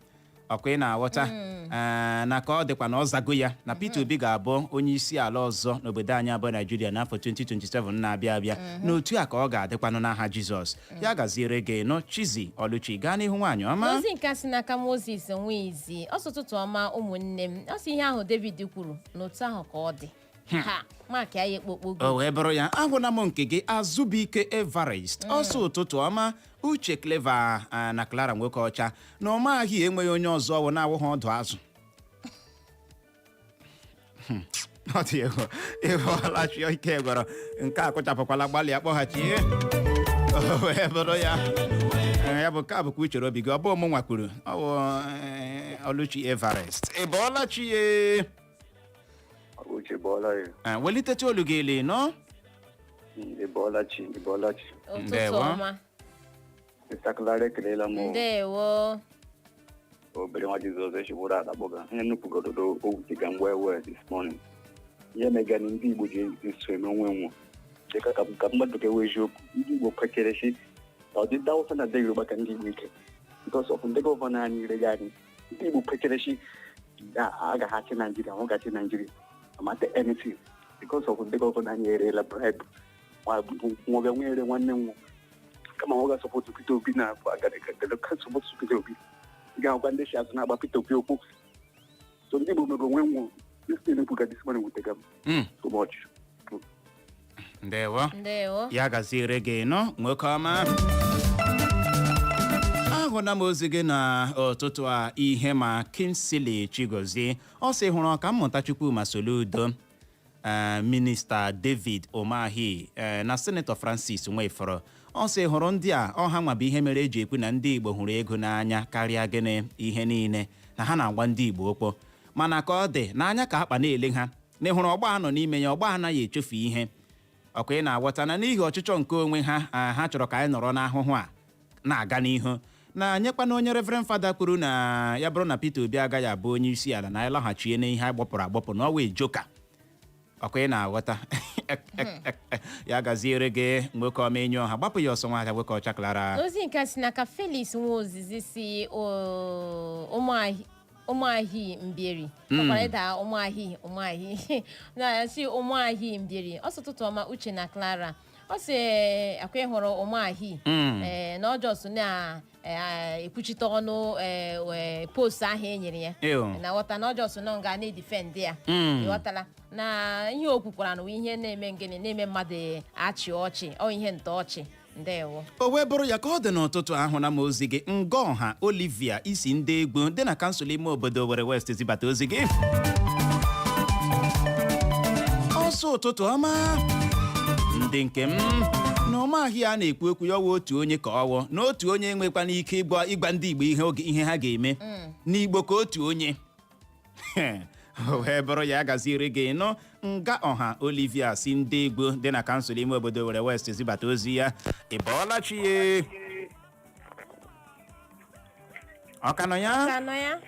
Ọkwa ị na-aghọta? Ee, na ka ọ dịkwa na ọ zago ya na Peter Obi ga-abụ onye isi ala ọzọ n'obodo anyị abụọ Naijiria n'afọ 2027 na-abịa abịa, n'otu a ka ọ ga-adịkwanụ n'aha Jizọs. Ya gaziere gị nụ, Chizi Ọlụchi. Gaa n'ihu, nwaanyị ọma. N'ozi nke a si n'aka Moses Nwizi, ọsọ ụtụtụ ọma ụmụnne m. Ọ sị ihe ahụ David kwuru n'otu ahụ ka ọ dị ha maka ya ekpokpogo. O wee bụrụ ya. Ahụla m nke gị, Azụbike Everest. Ọsọ ụtụtụ ọma, Uche, Clever na Clara nwoke ọcha, na ọmaghị enweghị onye ọzọ ọwụ na-awụghị ọdụ azụ. Ọ dị egwu. Ịbụọlachi ike gwọrọ nke a kụchapụkwala. Gbalịa kpọghachie. O wee bụrụ ya. Ee, ya bụ nke a bụkwa uchere obi gị. Ọ bụ mụ nwa kwuru, ọ bụ Oluchi Everest. Ị bọọla chi ye? Uche, bọọla ya. Welitecha olu gị elu nọ. Ị bọọla chi, ị bọọla chi. Ụtụtụ Ndewo. ọma. Mr. Clara, ekelela m. Ndewo. Obere nwa Jizọs echigburu adakpọga ihe nnupụgododo owutiga mgbe wee this morning. Ihe megana ndị Igbo ji eso eme onwe nwe dịka ka mmadụ ga-ewe eziokwu. Ndị Igbo kwekere si na ọdịda Awụsa na ndị Yoruba ka ndị Igbo ike because of ndị governor anyị rega anyị. Ndị Igbo kwekere si agaghị achị Naijiria, ọ ga-achị Naijiria amata anything because of ndị governor anyị erela bribe nwoge nwere nwanne m nwo kama ọ ga-asọpụtụ Peter Obi na sọpụtụ Peter Obi. Ị ga-ahụkwa ndị si azụ na-agba Peter Obi okwu. So ndị Igbo mere onwe nwụ. This thing ekwuga this morning wutega m so much. Ndewo. Ndewo. Ya gaziere gị nọ, nwoke ọma. Ahụla m ozi gị na ụtụtụ a, ihe ma Kinsley Chigozie. Ọ sị hụrụ ọka mmụta Chukwuma Soludo, minista David Umahi, na Senator Francis Nwifuru. Ọ sị hụrụ ndị a, ọha nwa bụ ihe mere eji ekwu na ndị Igbo hụrụ ego n'anya karịa gịnị ihe niile, na ha na-agba ndị Igbo okpo. Mana ka ọ dị n'anya ka akpa na-ele ha na ịhụrụ ọgba ha nọ n'ime ya, ọgba anaghị echefu ihe. Ọkwa ị na-aghọta na n'ihi ọchịchọ nke onwe ha, ha chọrọ ka anyị nọrọ n'ahụhụ a na-aga n'ihu na nyekwana. Onye Reverend Father kwuru na ya bụrụ na Peter Obi agaghị abụ onye isi ala, na anyị laghachie n'ihe anyị gbọpụrụ agbọpụ na ọwa ejoka. Ọkwa ị na-aghọta? Ya gaziere gị, nwoke ọma. Enyi ọha, gbapụ ya ọsọ, nwaada nwoke ọcha Clara. Ozi nke a si n'aka Felix Nwaozizi si Ụmụahị Mbieri. Ọkwara ịda Ụmụahị, Ụmụahị na si Ụmụahị Mbieri. Ọsọ ụtụtụ ọma, Uche na Clara. Ọ sị akwa ịhụrụ Ụmụahị, ee, na ọjọọ na-ekwuchite ọnụ post ahụ e nyere ya. Ew. Na ghọta na ọjọọ nọ nga na-edefend ya. Ịghọtala na ihe o kwukwara na ihe na-eme ngịnị na-eme mmadụ achị ọchị, ọ ihe ntọọchị. Ndewo. O wee bụrụ ya. Ka ọ dị n'ụtụtụ ahụ na m ozi gị, Ngọha Olivia isi ndị egwu dị na kansụl ime obodo Owerri West zibata ozi gị. Ọsọ ụtụtụ ọma, ndị nke m. Na ọmahịa a na-ekwu okwu ya ọwụ otu onye ka ọwụ na otu onye enwekwana ike ịgwa ndị Igbo ihe oge ihe ha ga-eme n'Igbo ka otu onye. O wee bụrụ ya. Gaziri gị nụ, Nga Ọha Olivia si ndị egwu dị na kansụl ime obodo Owerri West zibata ozi ya. Ị bọọla chi ye? Ọ ka nọ ya? Ka nọ ya.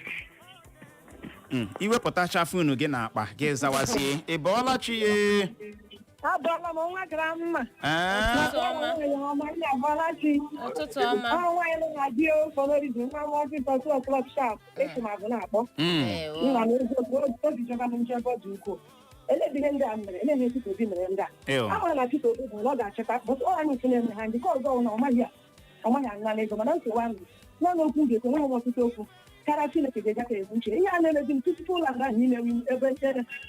Iwepụtacha fonu gị n'akpa gị zawazie. Ị bọọla chi ye? Abọọla m nwa gara mma. Ee. Ụtụtụ ọma. Abọọla chi. Ụtụtụ ọma. Ọ nwaanyị nọ na di fọlọrizi nwa m ọfịs 2 o'clock sharp. Esi m agụ na-akpọ. Nna m, eziokwu, obi jọga m njọ ebe ọ dị ukwuu. Elebi ihe ndị a mere, eleghị Peter Obi mere ndị a. Ew. A mara na Peter Obi bụ na ọ ga-achịkwa, but ọ anyị si na-eme ha ndị nke ọzọ na ọ maghị a ọ maghị anala ego, mana nsogbu ahụ naanị okwu m ga-ekwe nweghị m ọtụtụ okwu karịa. Chineke ga-eje ka ebu uche ihe a na-emezi m tutu ụlọ nga ahụ niile ebe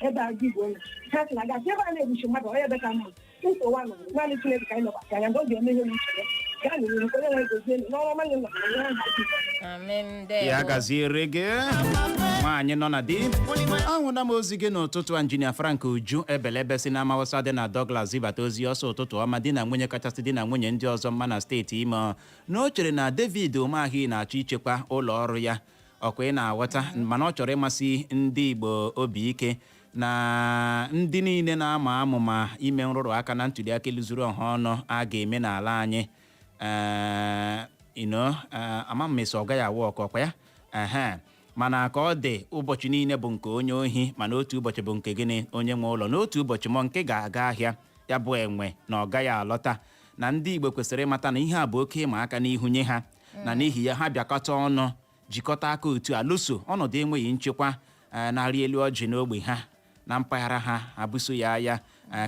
ebe a gị igbo nọ ha sị na gasị ebe a na-egbuchi mmadụ onye ebe ka mma. Nsogbu ahụ, naanị Chineke ka anyị nọbata anya mgbe ọ ga-eme ihe uche ya. Gaa n'ihu, onye nwe gozie elu n'ọrụ ọma nye nọ na ya ha. Amen. Ya Ndewo. Gaziere gị, nwaanyị nọ na di. Ahụla m ozi gị n'ụtụtụ a. Injinia Frank Uju Ebelebe si na Amawụsa dị na Douglas zibata ozi ọsọ. Ụtụtụ ọma, di na nwunye kachasị di na nwunye ndị ọzọ mma na steeti Imo, na o chere na David Umahi na-achọ ichekwa ụlọ ọrụ ya ọkwa ị na-aghọta, mana ọ chọrọ ịmasị ndị Igbo obi ike na ndị niile na-ama amụma ime nrụrụ aka na ntụliaka elu zuru ọha ọnụ a ga-eme n'ala anyị. Ama m esi ọ gaghị awụ ọkụ ọkwa ya ehe, mana ka ọ dị, ụbọchị niile bụ nke onye ohi, mana otu ụbọchị bụ nke gịnị? Onye nwe ụlọ. N'otu ụbọchị mọ nke ga-aga ahịa ya bụ enwe na ọ gaghị alọta, na ndị Igbo kwesịrị ịmata na ihe a bụ oke ịma aka n'ihu nye ha, na n'ihi ya ha bịakọta ọnụ, jikọta aka otu a lụso ọnọdụ enweghị nchekwa na-arị elu ọjị n'ogbe ha na mpaghara ha, abụso ya agha,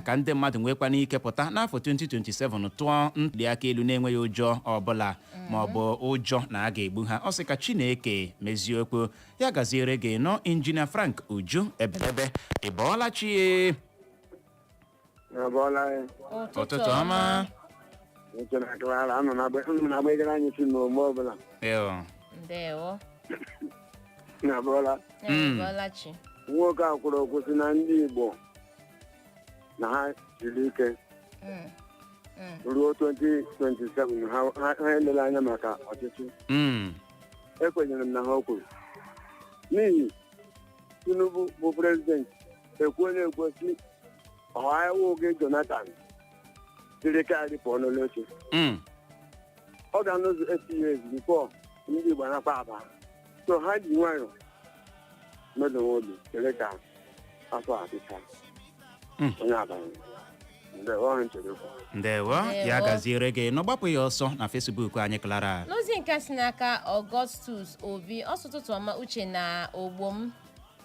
ka ndị mmadụ nwekwana ike pụta n'afọ 2027 tụọ ntuli aka elu na-enweghị ụjọ ọbụla ma ọ bụ ụjọ na a ga-egbu ha. Ọ sị ka Chineke mezie okwu ya. Gaziere gị nọ, Injinia Frank Uju Ebelebe. Ị bọọla chi? Abọọla. Ụtụtụ ọma. Uche na Clara anọ na-agbegara anyị si n'ogbe ọbụla. Ew. Ndewo. Na abọọla. Ee, bọọla chi. Nwoke a kwuru okwu sị na ndị Igbo na ha siri ike ruo 2027, ha elele anya maka ọchịchị. Ekwenyere m na ha o kwuru n'ihi Tinubu bụ president ekwuola ekwu si ọha oge Jonathan siri karị pụọ n'ụlọ oche. Ọ ga-anọzu 8 years before ndị Igbo anakwa aba, so ha ji nwayọ mmadụ nwe obi chere ka afọ adịcha onye abanye mgbe ọrụ nchere okwu. Ndewo ya. Ndewo. Gaziere gị nọ. Gbapụ ya ọsọ na Facebook anyị, Clara. N'ozi nke si n'aka Augustus Obi, ọsọ ụtụtụ ọma, Uche na ogbo m.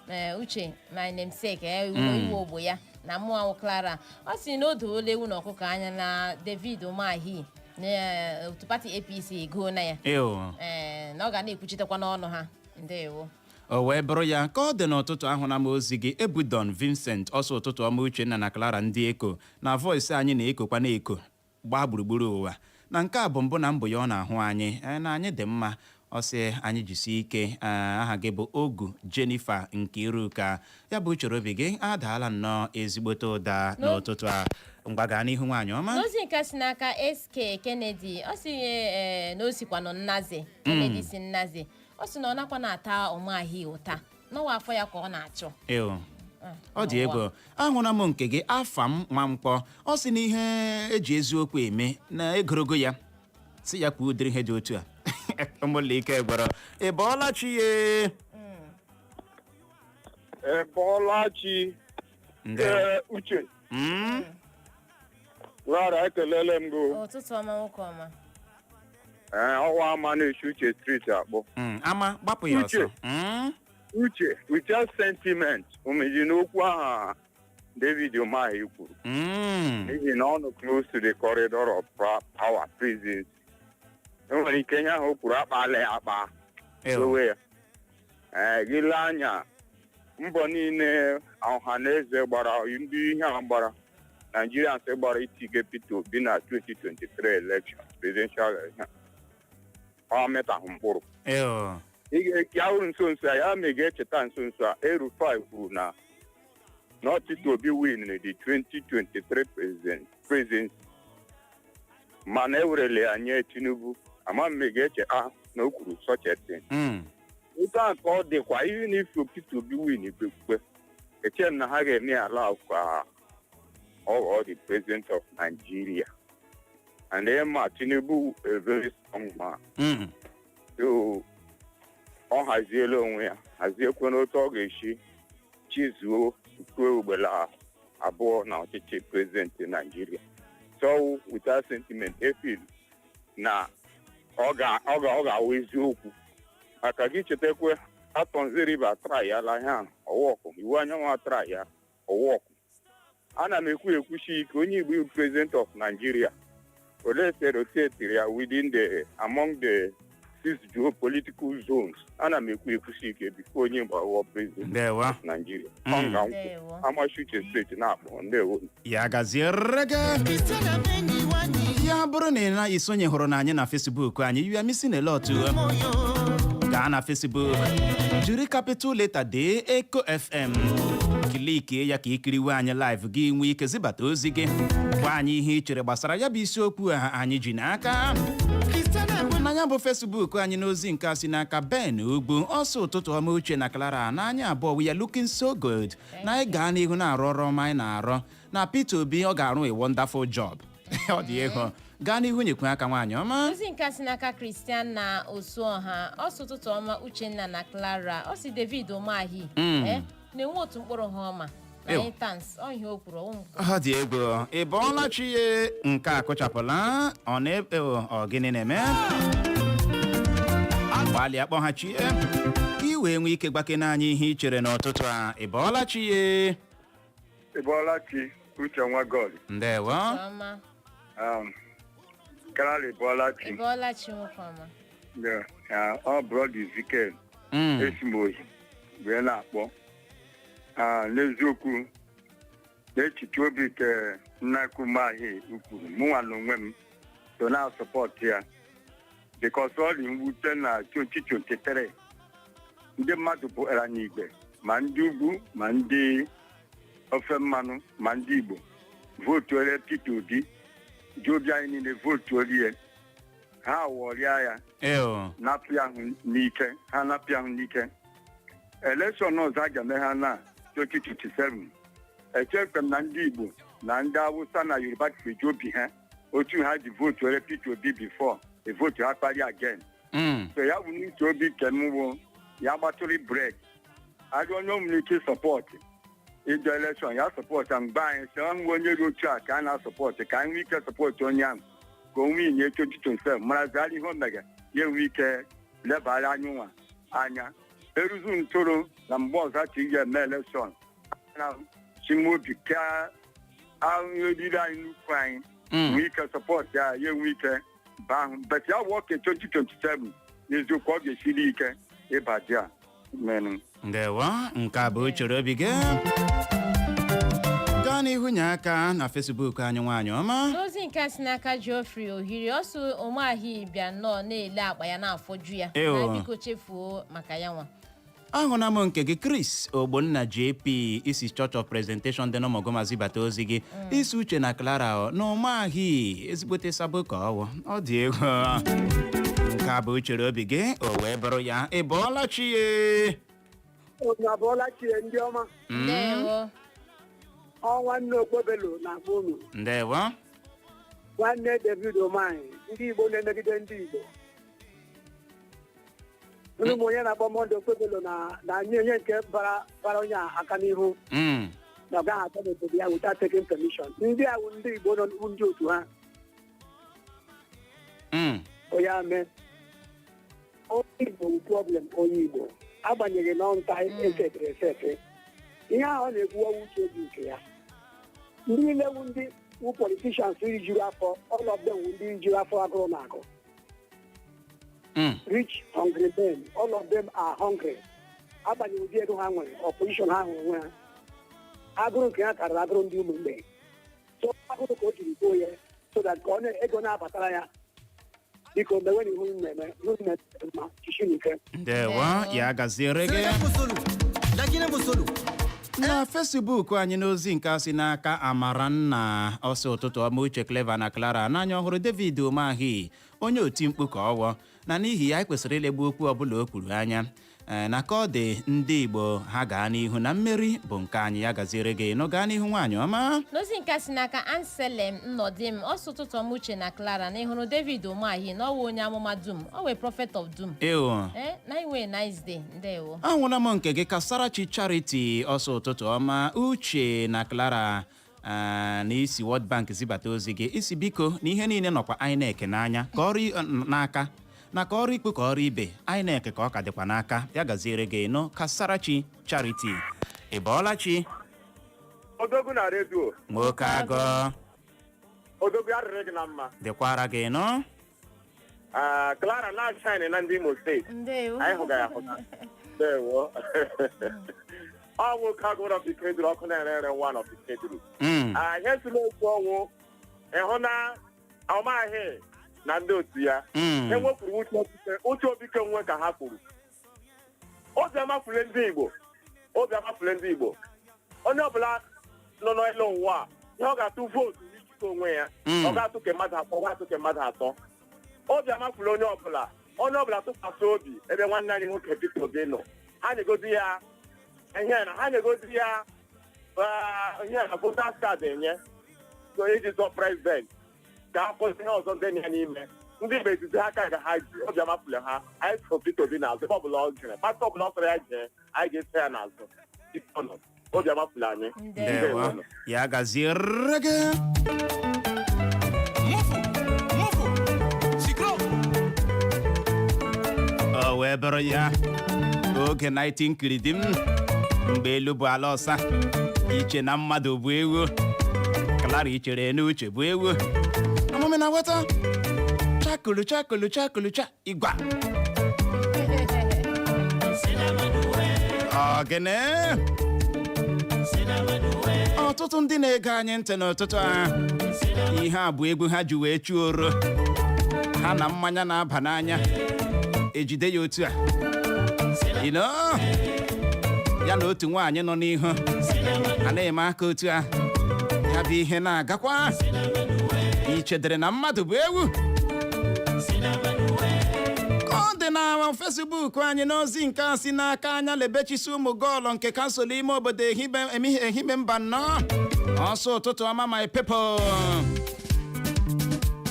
Ee, Uche my namesake, ee, iwe ogbo ya na mụ ahụ Clara. Ọ sị na o doola ewu na ọkụkọ anya na David Umahi na otu pati APC ego na ya. Ew. Ee, na ọ ga na-ekwuchitekwa n'ọnụ ha. Ndewo. O wee bụrụ ya ka ọ dị n'ụtụtụ ahụ na m ozi gị. Ebudon Vincent, ọsọ ụtụtụ ọma, Uchenna na Clara, ndị Eko na voice anyị na-ekokwa na-eko gbaa gburugburu ụwa, na nke a bụ mbụ na mbụ ya ọ na-ahụ anyị. Ee, na anyị dị mma. Ọ sị anyị jisie ike. Ee, aha gị bụ Ogu Jennifer Nkiruka. Ya bụ uchoro obi gị adaala nnọọ ezigbote ụda n'ụtụtụ a. Ngwa, gaa n'ihu, nwaanyị ọma. N'ozi nke si n'aka SK Kennedy, ọ sị ee, na o sikwanụ Nnaze. Kennedy si Nnaze. Ọ sị na ọ nakwa na-ata Umahi ụta n'ọwa afọ ya ka ọ na-achọ. Ew. Ọ dị egwu. Ahụla m nke gị, afa m Nwa Mkpọ. Ọ sị na ihe eji eziokwu eme na egorogo ya si ya kwuo ụdịrị ihe dị otu a. Ụmụlụ ike gwọrọ. Ị bọọla chi ye? Ị bọọla chi. Ndewo. Ee, Uche. Lara, ekelele m gị. Ụtụtụ ọma, nwoke ọma. Ee, ọwa ama na-eshi Uche Street akpọ. Ama, gbapụ ya ọsọ. Uche. Uche, without sentiment, omeji n'okwu aha David Umahi kwuru n'ihi na ọ nọ close to the corridor of power prisons, enwere ike ihe ahụ o kwuru akpala ya akpa sowe ya. Ee, gị lee anya mbọ niile ọha na eze gbara, ndị ihe a gbara, Nigerians gbara itige Peter Obi na 2023 election, presidential election, ọ metahụ mkpụrụ. Ya hụrụ nso nso a, ya ma ị ga-echeta nso nso a El-Rufai kwuru na not Peter Obi win the 2023 presidency, mana ewerele ya nye Tinubu. Ama m ị ga-echeta na o kwuru such a thing. Otu a ka ọ dịkwa, even if Peter Obi win ikpekpe, eche m na ha ga-eme ya allow ka ọ ghọọ the president of Nigeria. And then ma Tinubu, a very strong man. So ọ haziela onwe ya, haziekwa n'otu ọ ga-esi chizuo ukwe ugbela. 2 na ọchịchị prezidenti Naijiria. So without sentiment, efil na ọ ga-awụ eziokwu maka gị. Chetakwe Arthur Nzeribe atry ya la ihe ahụ ọwọkụ iwu anyanwụ atry ya ọwọkụ. Ana m ekwu ekwuchi ike, onye Igbo bụ president of Nigeria, ole se rotate ya within the among the six geopolitical zones. Ana m ekwu ekwuchi ike before onye Igbo aghọọ president Ndewo. of Nigeria. Ọ nga nkwụ. Ndewo. Amachi Uche steeti na-akpọ. Ndewo. Ya gaziere gị. Ya bụrụ na ị na-esonye hụrụ na anyị na Facebook anyị, you are missing a lot. Gaa na Facebook, jiri capital letter dee Eco FM, clickie ya ka ikiriwe anyị live, gị nwee ike zibata ozi gị, gwa anyị ihe ị chere gbasara ya bụ isiokwu a anyị ji n'aka na ya bụ Facebook anyị. N'ozi nke a si n'aka Ben Ugbu, ọsọ ụtụtụ ọma, Uche na Clara, n'anya abụọ, we are looking so good, na anyị gaa n'ihu na-arụ ọrụ ọma anyị na-arụ, na Peter Obi ọ ga-arụ a wonderful job. Ọ dị ego, gaa n'ihu nyekwe aka, nwaanyị ọma. Ozi nke a si n'aka Christian na Osuọha, ọsọ ụtụtụ ọma, Uchenna na Clara. Ọ si David Umahi na-enwe otu mkpụrụ ha ọma na Ew. intans ọ ihe o kwuru ọwụ m. Ọ dị egwu. Ị bọọla chi ye? Nke a kụchapụla. Ọ na ọ gịnị na-eme? Gbalịa kpọghachi ka ị wee nwee ike gbakene anyị ihe ị chere n'ụtụtụ a. Ị bọọla chi ye? Ị bọọla chi, Uche nwa God. Ndewo. Ọma. Karali, bọọla chi. Ị bọọla chi, nwoke ọma. Yeah, ọ brother Ezekiel esimohi wee na-akpọ. N'eziokwu, n'echiche obi nke Nnakwu Umahi kwuru, mụnwa na onwe m so na-asupport ya, because ọ dị mwute na 2023 ndị mmadụ pụtara n'igwe, ma ndị ugwu, ma ndị ofe mmanụ, ma ndị Igbo, votuore Peter Obi, ji obi anyị niile votuorie ha, wọrịa ya, napụ ya ahụ n'ike. Ha napụ ya ahụ n'ike. Election ọzọ a ga-eme ha na 2027, echekwa m na ndị Igbo na ndị Awụsa na Yoruba ga-eji obi ha otu ha ji votuore Peter Obi before evotu ha kpari again. So ya bụ n'uche obi nke m bụ ya gbatụrụ brake arịọ onye nwere ike support ịjọ election ya support ya. Mgbe anyị si ọhụ onye dị otu a ka a na-asupport, ka anyị nwee ike support onye ahụ ka o nwee inye 2027, marazigharị ihe o mere, ya enwe ike lebara anya nwa anya eruzu ntụrụ na mgbe ọzọ achọ iji eme election na chimobi ka ahụ eriri anyị n'ukwu anyị nwee ike support ya, ya enwe ike baa ahụ. But ya wụ oke 2027, n'eziokwu ọ ga-esiri ike ịba di a menụ. Ndewo. Nke a bụ uchere obi gị. Gaa n'ihu nye aka na Facebook anyị, nwaanyị ọma. N'ozi nke a si n'aka Geoffrey Ohiri, ọsọ Umahi bịa nnọọ na-ele akpa ya na-afọju ya. Ew. Na biko chefuo maka ya nwa. Ahụna m nke gị, Chris Ogbonna JP, isi Church of Presentation dị n'Ụmụgoma zibata ozi gị. Isi Uche na Clara, na Ụmahị ezigbote sabo ka ọwụ. Ọ dị egwu. Nke a bụ uchere obi gị, o wee bụrụ ya. Ị bọọla chi ye? Unu abụọla chie, ndị ọma. Ndewo. Ọ nwanne Okpobelo na-akpọ unu. Ndewo. Nwanne David Umahi, ndị Igbo na-emegide ndị Igbo. Unu bụ onye na-akpọ Monday Okpebelo na nye onye nke bara onye a aka n'ihu na ọ gaghị achọ n'obodo ya without taking permission. Ndị a bụ ndị Igbo nọ ndị otu ha. Onye ame onye Igbo bụ problem onye Igbo, agbanyeghị na ọnta esetịrị eseti ihe ahụ ọ na-ekwu ọwụ uche obi nke ya. Ndị niile wu ndị wu politicians rijuru afọ, all of them wu ndị rijuru afọ agụrụ na agụ. Rich hungry men, all of them are hungry. Agbanyeghị ụdị ego ha nwere, opposition ha hụrụ onwe ha, agụrụ nke ha karịrị agụrụ ndị ụmụ mgbei. So agụrụ ka o jiri kwuo ya, so that ka ọ na ego na-abatara ya. Biko mewe na ihu unu na-eme ihu unu na-eme mma chishi ike. Ndewo, ya gaziere gị. Na Facebook anyị, n'ozi nke a si n'aka Amaranna, ọsọ ụtụtụ ọma, Uche, Clever na Clara. N'anya ọhụrụ David Umahi, onye oti mkpu ka ọwọ na n'ihi ya anyị kwesịrị ilegbu okwu ọbụla o kwuru anya. Na ka ọ dị, ndị Igbo ha gaa n'ihu na mmeri bụ nke anyị. Ya gaziere gị nụ. Gaa n'ihu, nwaanyị ọma. N'ozi nke si n'aka Anselm Nnọdim, ọsọ ụtụtụ ọma, Uche na Clara, na ịhụrụ David Umahi na ọwụ onye amụma dum, ọ wee prophet of doom. Ewo. Eh, na inwe nice day, ndewo. Ahụla m nke gị, Kasarachi Charity. Ọsọ ụtụtụ ọma, Uche na Clara. Na isi World Bank zibata ozi gị, isi biko na ihe niile nọkwa INEC n'anya ka ọrụ n'aka na ka ọrụ ikpe ka ọrụ ibe INEC ka ọ ka dịkwa n'aka. Ya gaziere gị nụ, Kasarachi Charity. Ị bọọla chi? Odogwu na redio. Nwoke agọ. Odogwu, arịrị gị na mma. Dịkwara gị nụ. Ah, Clara na shine na ndị Imo Steeti. Ndewo. Anyị hụga ya ahụga. Ndewo. Ọ nwoke agụrụ of Ikeduru, ọkụ na-ere ere one of Ikeduru. Ah, ihe si n'okwu ọnwụ ịhụ na ọmaghị na ndị otu ya enwepụrụ uche uche obike nwe ka ha kwuru. Obi amafule ndị Igbo, obi amafule ndị Igbo. Onye ọbụla nọ n'elu ụwa a, ihe ọ ga-atụ vootu n'ijikọ onwe ya. Ọ ga-atụ ke mmadụ atọ, ọ ga-atụ ke mmadụ atọ. Obi amafule onye ọbụla, onye ọbụla tụkwasị obi ebe nwanne anyị nwoke Peter Obi nọ. Ha nyegodi ya ihe na ha nyegodi ya, ihe na voters card enye so iji zọ president ka a kwụsị ihe ọzọ ndị ya n'ime ndị Igbo ezizi aka ga ha ji obi amafule ha. Anyị so Peter Obi n'azụ. Ebe ọbụla ọ jere, party ọbụla ọ sọrọ ya jee, anyị ga-eso ya n'azụ. Biko nọ, obi amafule anyị. Ndewo, ya gaziere gị. Mufu, mufu, sikro. O wee bụrụ ya oge 19 kiri di m mgbe elu bụ ala ọsa iche na mmadụ bụ ewu. Clara, ichere n'uche bụ ewu amụmị na weta chakulu chakulu chakulu cha igwa ogene. Ọtụtụ ndị na-ege anyị ntị n'ụtụtụ a, ihe a bụ egwu ha ji wee chuo oro ha na mmanya na-aba n'anya, ejide ya otu a ino ya na otu nwaanyị nọ n'ihu a na-eme aka otu a. Ya bụ ihe na-agakwa ichedere na mmadụ bụ ewu. Ka ọ dị na Facebook anyị, n'ozi nke a si n'aka anya lebechisi ụmụ gọọlụ nke kansụl ime obodo Ehime mba nnọọ. Ọsọ ụtụtụ ọma, my people.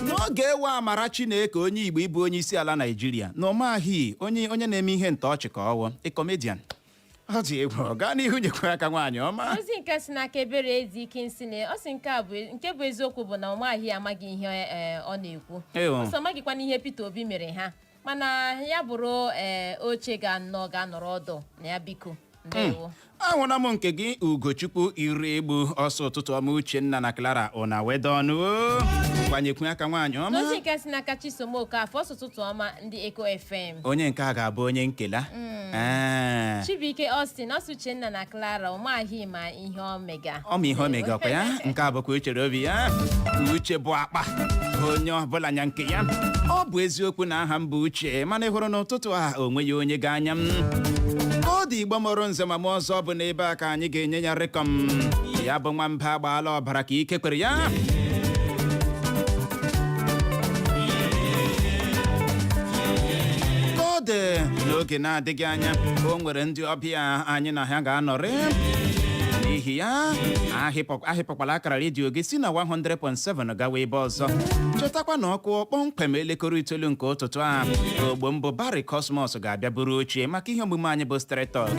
N'oge ewe amara Chineke onye Igbo ịbụ onye isi ala Naijiria na ọmaghị onye na-eme ihe ntọọchị ka ọwụ ị comedian. Ọ dị egwu. Gaa n'ihu, nyekwa aka, nwaanyị ọma. Ozi nke si n'aka Ebere Ezi Ike na ọ sị nke a bụ nke bụ eziokwu bụ na ọmaghị amaghị ihe ọ na-ekwu. Ewo. Ọ sị ọmaghịkwana ihe Peter Obi mere ha, mana ya bụrụ oche ga-anọ ga-anọrọ ọdụ na ya, biko. Ndewo. Ahụla m nke gị, Ugochukwu Iri Egbu. Ọsọ ụtụtụ ọma, Uchenna na Clara. Ụna wedọnụ gbanyekwu aka, nwaanyị ọma. N'ozi nke si n'aka Chisom Okafọ, ọsọ ụtụtụ ọma, ndị Eko FM. Onye nke a ga-abụ onye nkela. Ee. Chibuike Austin, ọsọ Uchenna na Clara, ọmaghị ma ihe ọ mega. Ọ ma ihe o mega ọkwa ya. Nke a bụkwa uchere obi ya. Uche bụ akpa onye ọbụla nya nke ya. Ọ bụ eziokwu na aha m bụ Uche, mana ị hụrụ n'ụtụtụ a onwe ya onye ga-anya m. Ọ dị Igbo mụrụ nze ma m ọzọ bụ n'ebe a ka anyị ga-enye ya rịkọm. Ya bụ nwamba agbaala ọbara ka ike kwere ya. Ka ọ dị n'oge na-adịghị anya, o nwere ndị ọbịa anyị na ha ga-anọrị. N'ihi ya, ahịpọkwala akara redio gị si na 100.7 gawa ebe ọzọ. Chetakwa na ọkụ kpọmkwem elekere 9 nke ụtụtụ a, ogbo mbụ Barry Cosmos ga-abịa buru ochie maka ihe omume anyị bụ Straight Talk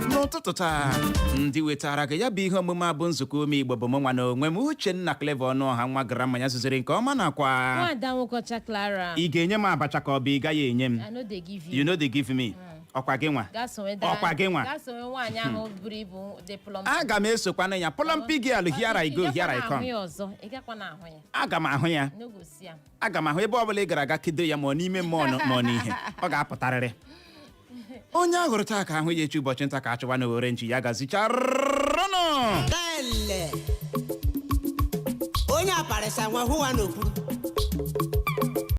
n'ụtụtụ taa. Ndị wetara gị ya bụ ihe omume a bụ nzukọ ume Igbo bụ mụ nwa na onwe m, Uchenna Clever Ọnụọha, nwa grama ya zuziri nke ọma, nakwa Nwada Nwokocha Clara. Ị ga-enye m abacha ka ọ bụ ị gaghị enye m? I no dey give you. You no dey give me? Ọkwa gị nwa? Gaa sonwe Ọkwa gị nwa? Gaa sonwe nwaanyị ahụ buru ibu dị plump. Aga m esokwana ya. Plumpy girl, here I go, here I Ị gakwa na ahụ come. ya ọzọ, ị gakwa na ahụ ya. Aga m ahụ ya. No go see am. Aga m ahụ ebe ọbụla ị gara aga kedo ya, ma ọ n'ime mmụọ ma ọ n'ihe ọ ga-apụtarịrị. Onye a hụrụ taa ka ahụ ya echi. Ụbọchị nta ka achụwa na owere nchi ya gazicharụnụ. Lele. Onye aparịsa nwa hụwa n'okpuru.